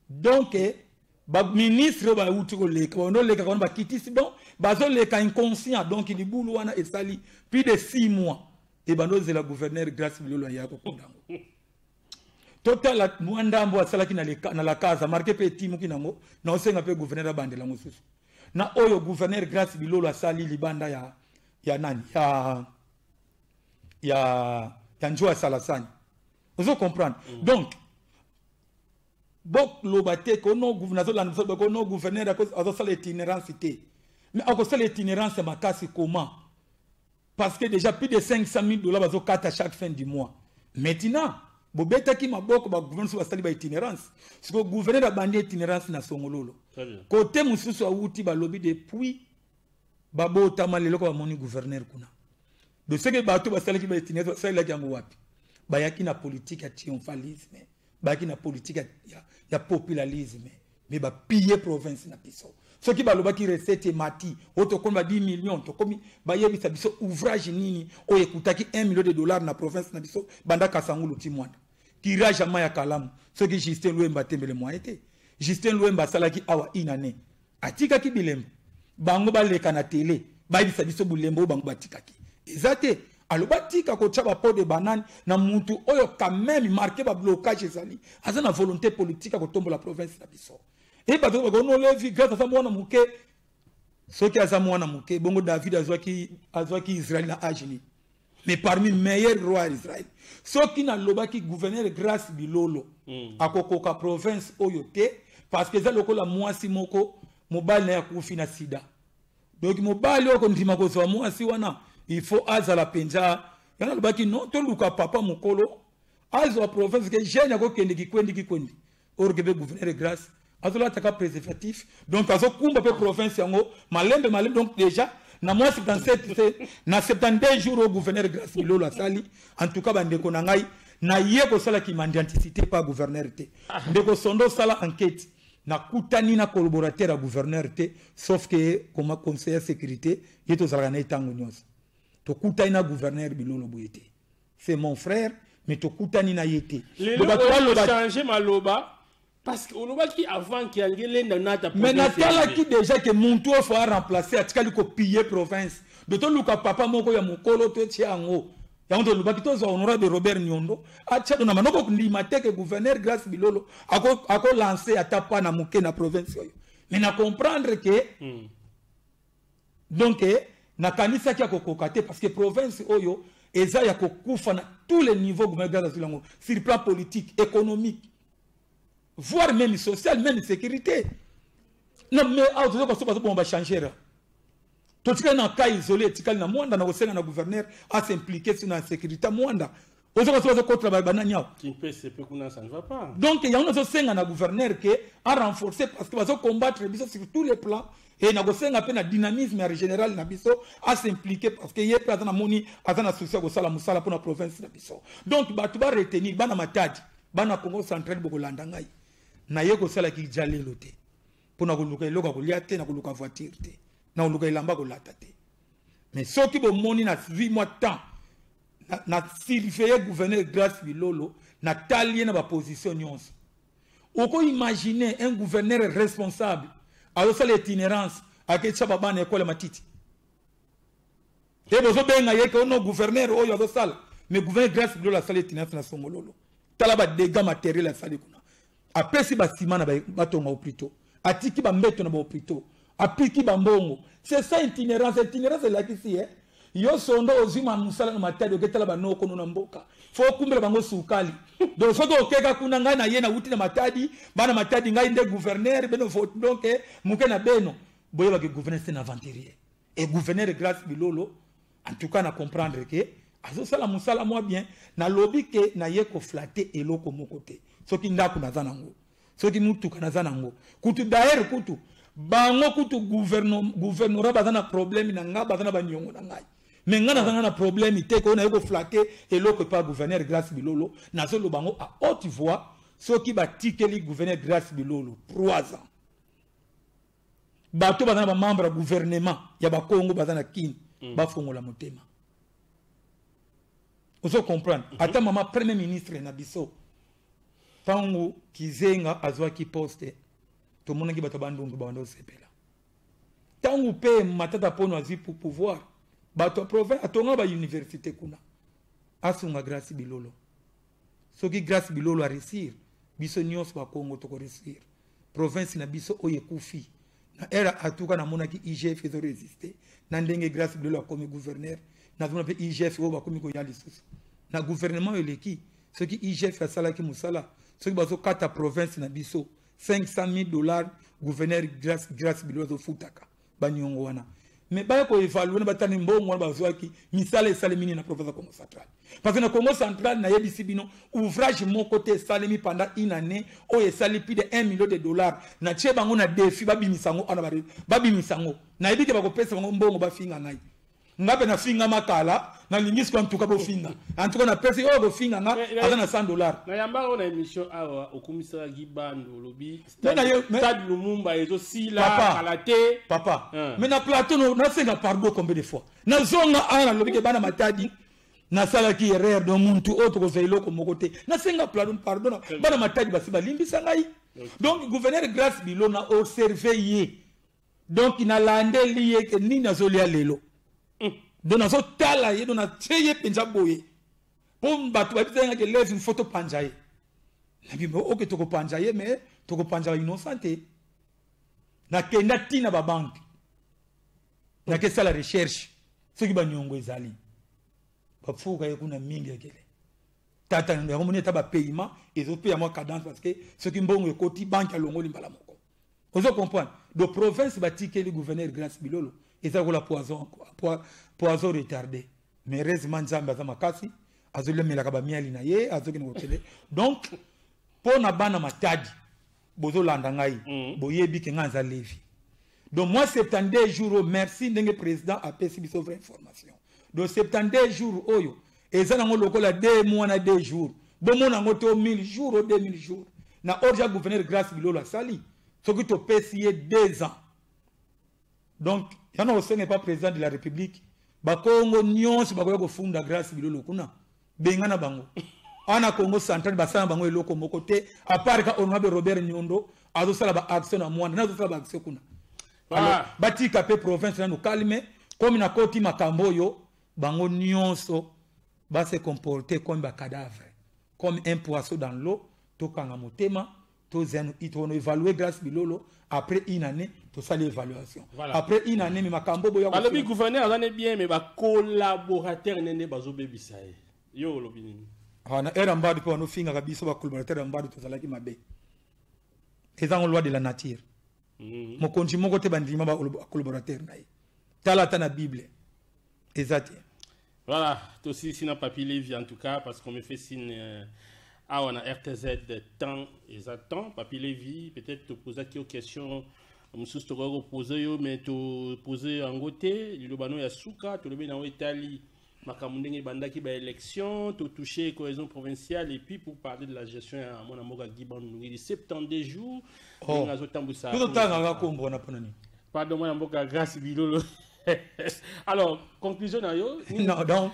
Donc Baministre oyo bauti koleka, bandolekaka wana, bakitisi, donc bazoleka inconscient. Donc libulu wana esali plus de 6 mois, ebanda ozela gouverneur Grâce Bilolo aya kokunda yango. Totala mwa ndambo asalaki na la casa marke mpe etimuki nango. Naosenga mpe gouverneur abandela mosusu na oyo gouverneur Grâce Bilolo asali libanda ya nani, ya Njo Salasani. Ozo comprendre? Donc boloba te kono nazolanda biso, kono gouverneur azosala itinérance te. Mais akosala itinérance makasi comment? Parce que déjà plus de 500 000 $ bazokata chaque fin du mois. Maintenant bobetaki maboko, bagouverneur so basali baitinérance. Siko gouverneur abandi itinérance na Songololo. Très bien. Kote mosusu awuti, balobi depuis babotama leloko bamoni gouverneur kuna. De ce que bato basalaki baitinérance, basalelaki yango wapi? Bayaki na politique ya triomphalisme, bayaki na politique ya populalisme, mais bapille province na biso. Soki balobaki recette emati oyo, tokomi ba 10 millions, tokomi, bayebisa biso ouvrage nini oyo ekutaki 1 million de dollars na province na biso, banda Kasangulu ti Mwanda, curage ya mai ya Kalamu. Soki Justin Lwemba atembele moyen te. Justin Lwemba asalaki awa une année, atikaki bilembo. Bango baleka na tele, bayebisa biso bulembo oyo bango batikaki eza te. Alo batika kotia bapeau de banane na mutu oyo quand même marqué bablocage ezali, aza na volonté politique ya kotombola province na biso. E bato bakonolevi Grâce aza mwana moke. Soki aza mwana moke bongo, David azwaki Israel na age nini? Mais parmi meilleur roi ya Israel. Soki nalobaki gouverneur Grâce Bilolo akokoka province oyo te, parce que eza lokola mwasi moko, mobali na ye akufi na sida. Donc mobali oyo kondima kozwa mwasi wana, il faut azala mpenza. Yango alobaki non, toluka papa mokolo azwa province, ke jeune akokende kikwendi kikwendi. Or ke mpe gouverneur Grâce azolataka préservatif, donc azokumba mpe province yango malembe malembe. Donc déjà na mois 77, na 72 jours oyo gouverneur Grâce Bilolo asali, en tout cas bandeko na ngai, naye kosalaki mendianticité pa gouverneur te. Ndeko Sondo, osala enquête, nakutani na collaborateur ya gouverneur te, sauf que koma conseiller sécurité, ye tozalaka na ye ntango nyonso. Tokutani na gouverneur Bilolo boye te, c'est mon frère, mais tokutani na ye te. Lelo changer maloba, parce que olobaki avant que angelenda nata. Mais natalaki déjà ke muntu oyo faut aremplacer atikali kopille province de. Toluka papa moko ya mokolo, totia yango. Yango tolobaki tozwa honorable Robert Nyondo, atia to na manoko. Ndima te ke gouverneur Grâce Bilolo akolancer ata pa na moke na province oyo. Mais na comprendre ke donc nakanisaki akokoka te, parce que province oyo eza ya kokufa na tous les niveaux. Gouverneur Grâce azwi yango sur plan politique, économique, voire même social, même sécurité. Non, mais awa toza koso bazoboma bachanger, totikali na cas isolé, etikali na Mwanda. Na kosenga na gouverneur as'impliquer sur na sécurité Mwanda. Ozoka so bazokotela banani awa. Kuna, ça ne va pas. Donc yango nazosenga na gouverneur ke arenforcer, parce que bazocombattre biso sur tous les plans. E nakosenga mpe na dynamisme ya général na biso as'impliquer, parce que ye mpe aza na moni, aza na souci ya kosala mosala mpona province na biso. Donc bato baretenir, bana Matadi, bana Congo Central, bokolanda ngai. Naye kosalaki ja lelo te mpo na koluka eloko ya kolia te, na koluka voiture te, na koluka elamba kolata te. Mais soki bomoni nazwi mwa temps na surveiller gouverneur Grâce Bilolo, natali ye na baposition nyonso, okoimagine un gouverneur responsable azosala itinérance, aketia babana ekole matiti te. Bozobenga ye ke ono gouverneur oyo azosala. Mais gouverneur Grâce Bilolo asali itinérance na Songololo, tala badégâts matériel asali kuna. Apesi basima na batonga hôpitaux, atiki bambeto na bahôpitaux, apiki bambongo. C'est ça itinérance. Itinérance elakisi eh? Yo Sondo, ozwi ma mosala na Matadi, oketala banokono na mboka, fo okumbela bango sukali. Donc soki okeka kuna, ngai na ye nauti na Matadi, bana Matadi, ngai nde gouverneur beno. Donc moke na beno boyebaki gouverneur c'est un aventurier. Et gouverneur Grâce Bilolo, en tout cas na comprendre ke azosala mosala mwa bien. Nalobi ke naye koflatter eloko moko te. Soki ndako naza nango, soki mutuka naza nango, kutu d'ailleurs kutu bango kutu gouvernorat baza na problème na nga, baza na baniongo na ngai. Mais nga nazanga na problème te koyo naye koflatter eloko epa gouverneur Grâce Bilolo. Nazoloba yango à haute voix, soki batikeli gouverneur Grâce Bilolo 3 ans, bato baza na bamembre ya gouvernement ya bakongo baza na Kini, bafongola motema. Ozo comprendre? Ata mama premier ministre na biso, ntango Kizenga azwaki poste, Tomonaki bato ya Bandundu babanda kosepela. Ntango mpe Matata Mpono azwi pouvoir, bato ya province atonga ba université kuna. Asunga Grâce Bilolo. Soki Grâce Bilolo a réussir, biso nyonso ba Congo toko réussir. Province na biso oyo ekufi. Na era atuka namonaki IGF ezo résister. Na ndenge Grâce Bilolo akomi gouverneur, nazomona mpe IGF oyo bakomi koya lisusu. Na gouvernement oyo eleki, soki IGF asalaki mosala, soki bazokata province na biso $500 000, gouverneur Grâce Bilolo azofutaka baniongo wana. Mais baya koévaluer na batani mbongo wana bazwaki, misala esalemi nini na province ya Congo central? Parce que na Congo central, nayebisi bino, ouvrage moko te esalemi pendant une année oyo esali plus de 1 million de dollars. Natie bango na défi, babimisa yango wana, babimisa yango. Nayebi ke bakopesa bango mbongo, bafinga ngai. Nga mpe nafinga makala, nalingi siko antuka bofinga. En tout cas, napesi oyo bofinga nga aza na $100. Na yamba oyo na émission awa, okumisaka Guy Bandu, olobi stade Lumumba ezosila kala te. Papa, mais na plateau nasenga pardon combien de fois? Nazonga awa, nalobi ke bana Matadi, nasalaki erreur, donc muntu oyo tokozwa eloko moko te. Nasenga pardon, pardon, bana Matadi basi balimbisa ngai. Donc gouverneur Grâce Bilolo, na observe ye, donc nalandeli ye ke nini azolia lelo. Donc nazotala ye, donc natie ye mpenza boye mpo bato bayebi te ke leve faut topanza ye. Nabi oke, tokopanza ye, mais tokopanza bainnocent te. Nakenda ntina babanke, nakesala recherche soki baniongo ezali, bafuka ye kuna mingi ekele. Tata yango moni ata bapaiement ezopeya mwa cadence, parce que soki mbongo ekoti, banke alongoli mbala moko. Ozo comprendre? Donc province batikeli gouverneur Grâce Bilolo eza lokola poison, poison retardé. Mais heureusement Nzambe aza makasi, azolemelaka bamiali na ye, azokende kokende. Donc mpo na bana Matadi bozolanda ngai, boyebi ke ngai aza Levi. Donc moi, 72 jours oyo, merci ndenge président apesi biso vraie information. Donc 72 jours oyo eza nango lokola 2 mois na 2 jours, bomona yango te o 1000 jours, o 2000 jours. Na orge ya gouverneur Grâce Bilolo asali, soki topesi ye 2 ans, donc yana kosenga pa président de la République, bakongo nyonso bakoya kofunda Grâce Bilolo kuna, benga na bango ana Congo central, basala bango eloko moko te, à part ka honorable Robert Nyondo azosala baaction na mwana, nazosala baaction kuna. Alors batika mpe province nano calme. Comme nakoti makambo oyo, bango nyonso base comporter comme bacadavre, comme un poisson dans l'eau. Tokanga motema, tozanu tono évaluer Grâce Bilolo après une année, tosali évaluation. Voilà. Après une année, mais makambo boya. Balobi gouverneur aza ne bien, mais bacollaborateur nene bazobebisa ye. Yo olobi nini? Ah, na ère Mbadu mpe banofingaka biso bacollaborateur ya Mbadu, tozalaki mabe. Eza ngo loi de la nature. Mokonzi moko te bandima bacollaborateur na ye. Tala ata na Bible, eza te. Voilà, tosilisi na Papi Levi en tout cas, parce qu'on me fait signe awa na RTZ, temps eza temps. Papi Levi, peut-être topozaki yo question mosusu tokoki kopose yo, mais topose yango te. Liloba no ya suka, tolobi nango etali makambo ndenge ebandaki, baélection, totouche cohésion provinciale, et puis pour parler de la gestion ya mwana mboka Guy Bandu Ndungidi, 72 jours ndenge azotambwisa. Tozotangaka kombo wana mpona nini? Pardon, mwana mboka Grâce Bilolo. Alors, conclusion na yo? Non, donc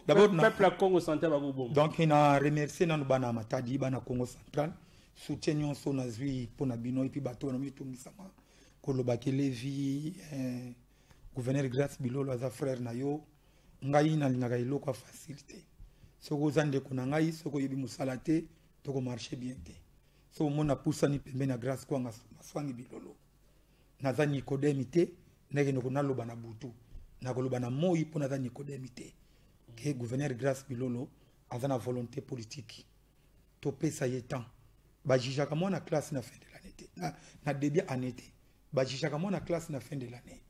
d'abord peuple ya Congo central bakoboma. Donc na remercier nanu bana Matadi, bana Congo central, soutien nyonso nazwi mpona bino. Et puis bato wana mitungisama kolobaki Levi, gouverneur Grâce Bilolo aza frère na yo. Ngai nalingaka eloko ya facile te. Soki oza ndeko na ngai, soki oyebi mosala te, tokomarche bien te. So omona pusani pembeni ya Grâce Kwanga Maswangi Bilolo, naza Nikodemi te. Ndenge naloba na butu, nakoloba na moi, mpo naza Nikodemi te. Ke gouverneur Grâce Bilolo aza na volonté politique, topesa ye temps. Bajugeaka mwana classe na fin de l'année te, na début année te. Bajugeaka mwana classe na fin de l'année.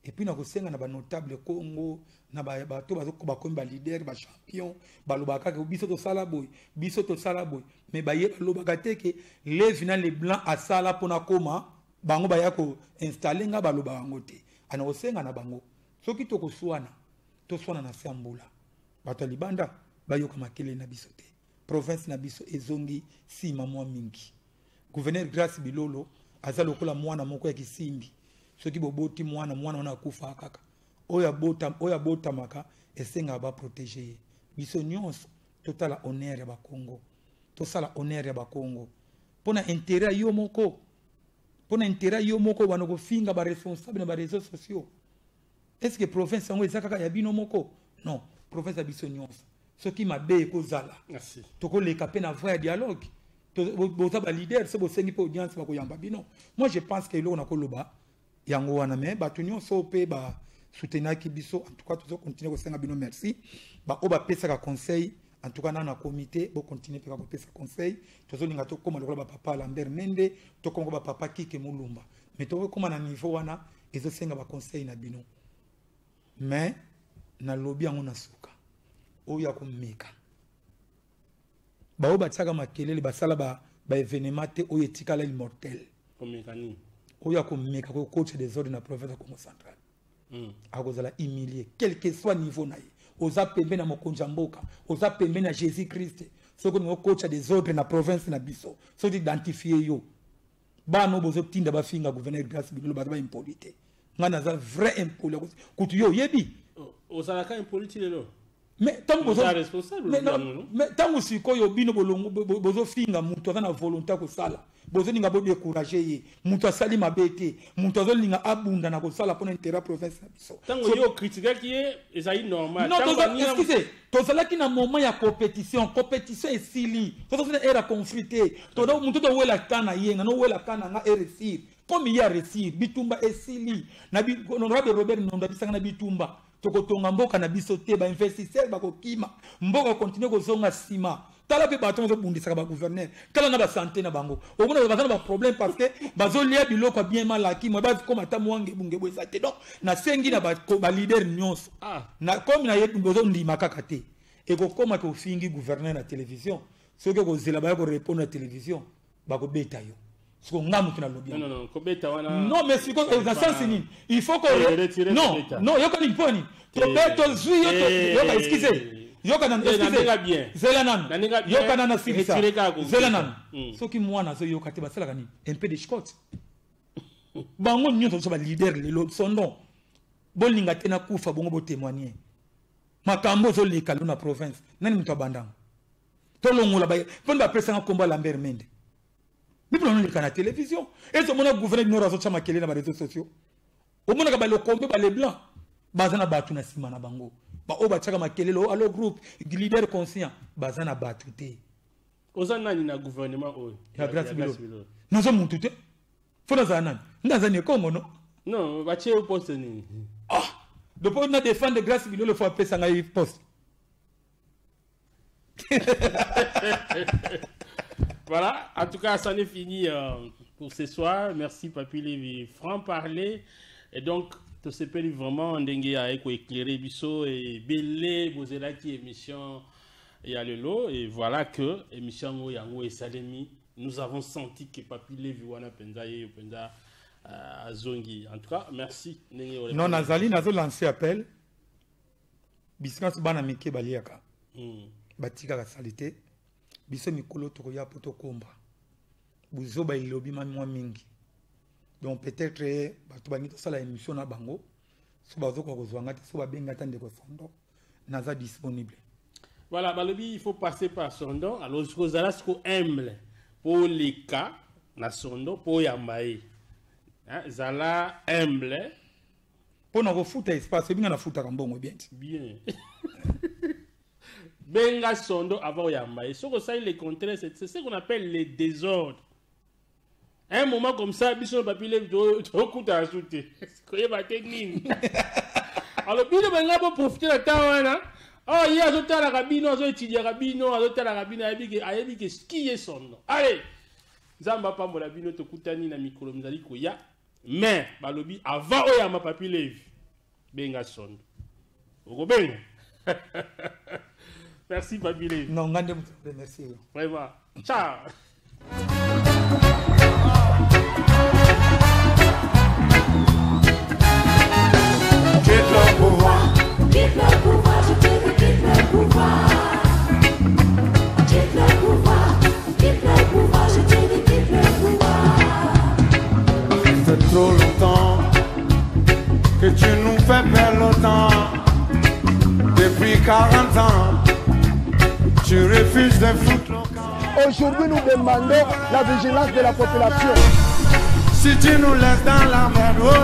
Et puis nakosenga na banotable Congo, na bato bakomi baleader, bachampion, balobaka kaka biso tosala boye, biso tosala boye, mais baye balobaka te ke Levi na Leblanc asala mpona koma bango baya koinstalle nga. Balobaka yango te. Ana kosenga na bango, soki tokoswana, toswana na se ya mbula, bato ya libanda bayoka makelele na biso te. Province na biso ezongi nsima mwa mingi. Gouverneur Grâce Bilolo aza lokola mwana moko ya kisimbi. Soki boboti mwana, mwana wana akufaka kaka. Oyo abota, oyo abotamaka, esengaka baprotege ye. Biso nyonso totala honneur ya bakongo, tosala honneur ya bakongo mpo na intérêt ya yo moko. Mpo na intérêt yo moko bana kofinga baresponsable na baréseaux sociaux. Est ce que province yango eza kaka ya bino moko? Non, province ya biso nyonso. Soki mabe ekozala, tokoleka mpe na voie ya dialogue. Boza baleader, so bosengi mpe audience, bakoyamba bino. Moi je pense que eloko nakoloba yango wana. Mais bato nyonso mpe basoutenaki biso, en tout cas tozocontinue kosenga bino merci. Baoyo bapesaka conseil, en tout cas na na comité, bocontinue mpe kopesa conseil. Tozolinga tokóma lokola bapapa Lambert Mende, tokóma lokola bapapa Kike Mulumba, mais tokokóma na niveau wana ezosenga baconseil na bino. Mais nalobi yango na suka, oyo ya komeka, baoyo batiaka makelele, basala baévénement te oyo etikala immortel. Komeka nini? Oyo akomeka kokotisa désordre na province ya Congo Central, akozala humilié, quel que soit niveau na ye. Oza pembeni na mokonzi ya mboka, oza pembeni na Jésus Christ, soki olingi okotisa désordre na province na biso, soki identifie yo, bana oyo bozotinda bafinga gouverneur Grâce Bilolo, baza baimpoli te. Ngai naza vrai impoli kutu, yo oyebi. Ozalaka impoli ti lelo. Mais ntango Oza responsable. Mais yango, non? Mais ntango sikoyo bino bozofinga moto aza na volonté ya kosala, bozolinga bodécourage ye. Moto asali mabe te, moto azolinga abunda na kosala mpona intérêt ya province na biso. Ntango yo okritikaki ye, ezali normal. Non, Ntango excusez, tozalaki na moment ya compétition. Compétition esili, tozalaki na ère ya conflit te. Moto towela ka na ye, nga nowela ka na nga eréussir comme ye aréussir. Bitumba esili. Na honorable Robert Nondo abisanga na bitumba, tokotonga mboka na biso te, bainvestisseur bakokima mboka, continue kozonga nsima. Tala mpe bato bazobundisaka bagouverneur, tala na basanté na bango, omona baza na baproblème parce que bazolia biloko ya bien malaki mo bakoma ata mwa ngebungebu eza te. Donc nasengi na baleader nyonso, na comme nayebi bozondima kaka te, ekokóma ke ofingi gouverneur na télévision, soki okozela baya korépondre na télévision, bakobeta yo. Siko nga moto nalobi. Non, non, non, kobeta wana. Non, mais sikoyo na sens nini il faut ko Eh, retirer non kobeta. Non, yoka nini, mpo nini tozwi yo Eh. yoka, excuse, yoka nanu. Eh, na Excuse. ndenge bien. Zela nanu. Na ndenge bien, Yoka nanu, asilisa. retirer kaka kobeta. Zela nanu. Soki mwana azoyoka te, basalaka nini? Un peu de scotch. Bango nyonso biso baleader lelo sondon, bolinga te nakufa bongo, botémoigne makambo ozoleka lelo na province. Nani moto abandanga? Tolongola mponi bapesanga nkombo ya Lambert Mende, mipona noleka na télévision. Ese omona gouverneur nord azotya makelele na baréseaux sociaux? Omonaka balokombe, baleblanc baza na bato na nsima na bango, baoyo batiaka makelele o alo groupe leader conscient, baza na bato te. Oza nani na gouvernement oyo? Ya Grâce Bilo, naza mutu te. Fo nazala nani? Nde aza nekongo, no? Non, batie yo poste nini? Ah, depuis na défendre Grâce Bilolo, fo apesa ngai poste. Voilà, en tout cas, c'en est fini pour ce soir. Merci Papi Lévi, franc parler. Et donc, tosepeli vraiment ndenge aye koéclairer biso ebele. Bozelaki émission ya lelo, et voilà que émission yango yango esalemi. Nous avons senti que Papi Levi wana mpenza, ye mpenza azongi. En tout cas, merci ndenge. Non, nazali nazolancer appel bisika nyonso bana mike baliaka, batikaka sali te. Biso mikolo tokoya mpo tokomba buzoba elobi mwa mingi. Donc peut-être bato balingi tosala émission na bango, so bazokoka kozwa nga te, so babengi ata ndeko Sondo, naza disponible. Voilà, balobi il faut passer par Sondon. Alors kozala siko humble mpo oleka na Sondo mpo oyamba ye. Hein, zala humble. Mpo na kofuta espace, ebinga nafutaka mbongo bien ti. Bien, benga Sondo avant oyamba ye. Soki osali le contraire, c'est ce qu'on appelle les désordres. Un moment comme ça, biso Papi Levi tokutana su te, koyeba te nini. Alors bino benga boprofite na ntango wana. Oh, ye azotalaka bino, azoétudiaka bino, azotalaka bino, ayebi ke ski ye Sondo. Allez, Nzambe apambola bino. Tokutani na mikolo mizali koya. Mais balobi avant oyamba Papi Levi, benga Sondo, okobenga. Merci Papi Levi. Non, nga nde moto remercie yo. Vraiment, ciao. Quitte le pouvoir. Quitte le pouvoir, je te dis, quitte le pouvoir. Quitte le pouvoir, quitte le pouvoir, je te dis, quitte le pouvoir. C'est trop longtemps que tu nous fais perdre le temps. Depuis 40 ans, tu refuses de foutre le camp. Aujourd'hui, nous demandons la vigilance de la population. Si tu nous laisses dans la merde, oh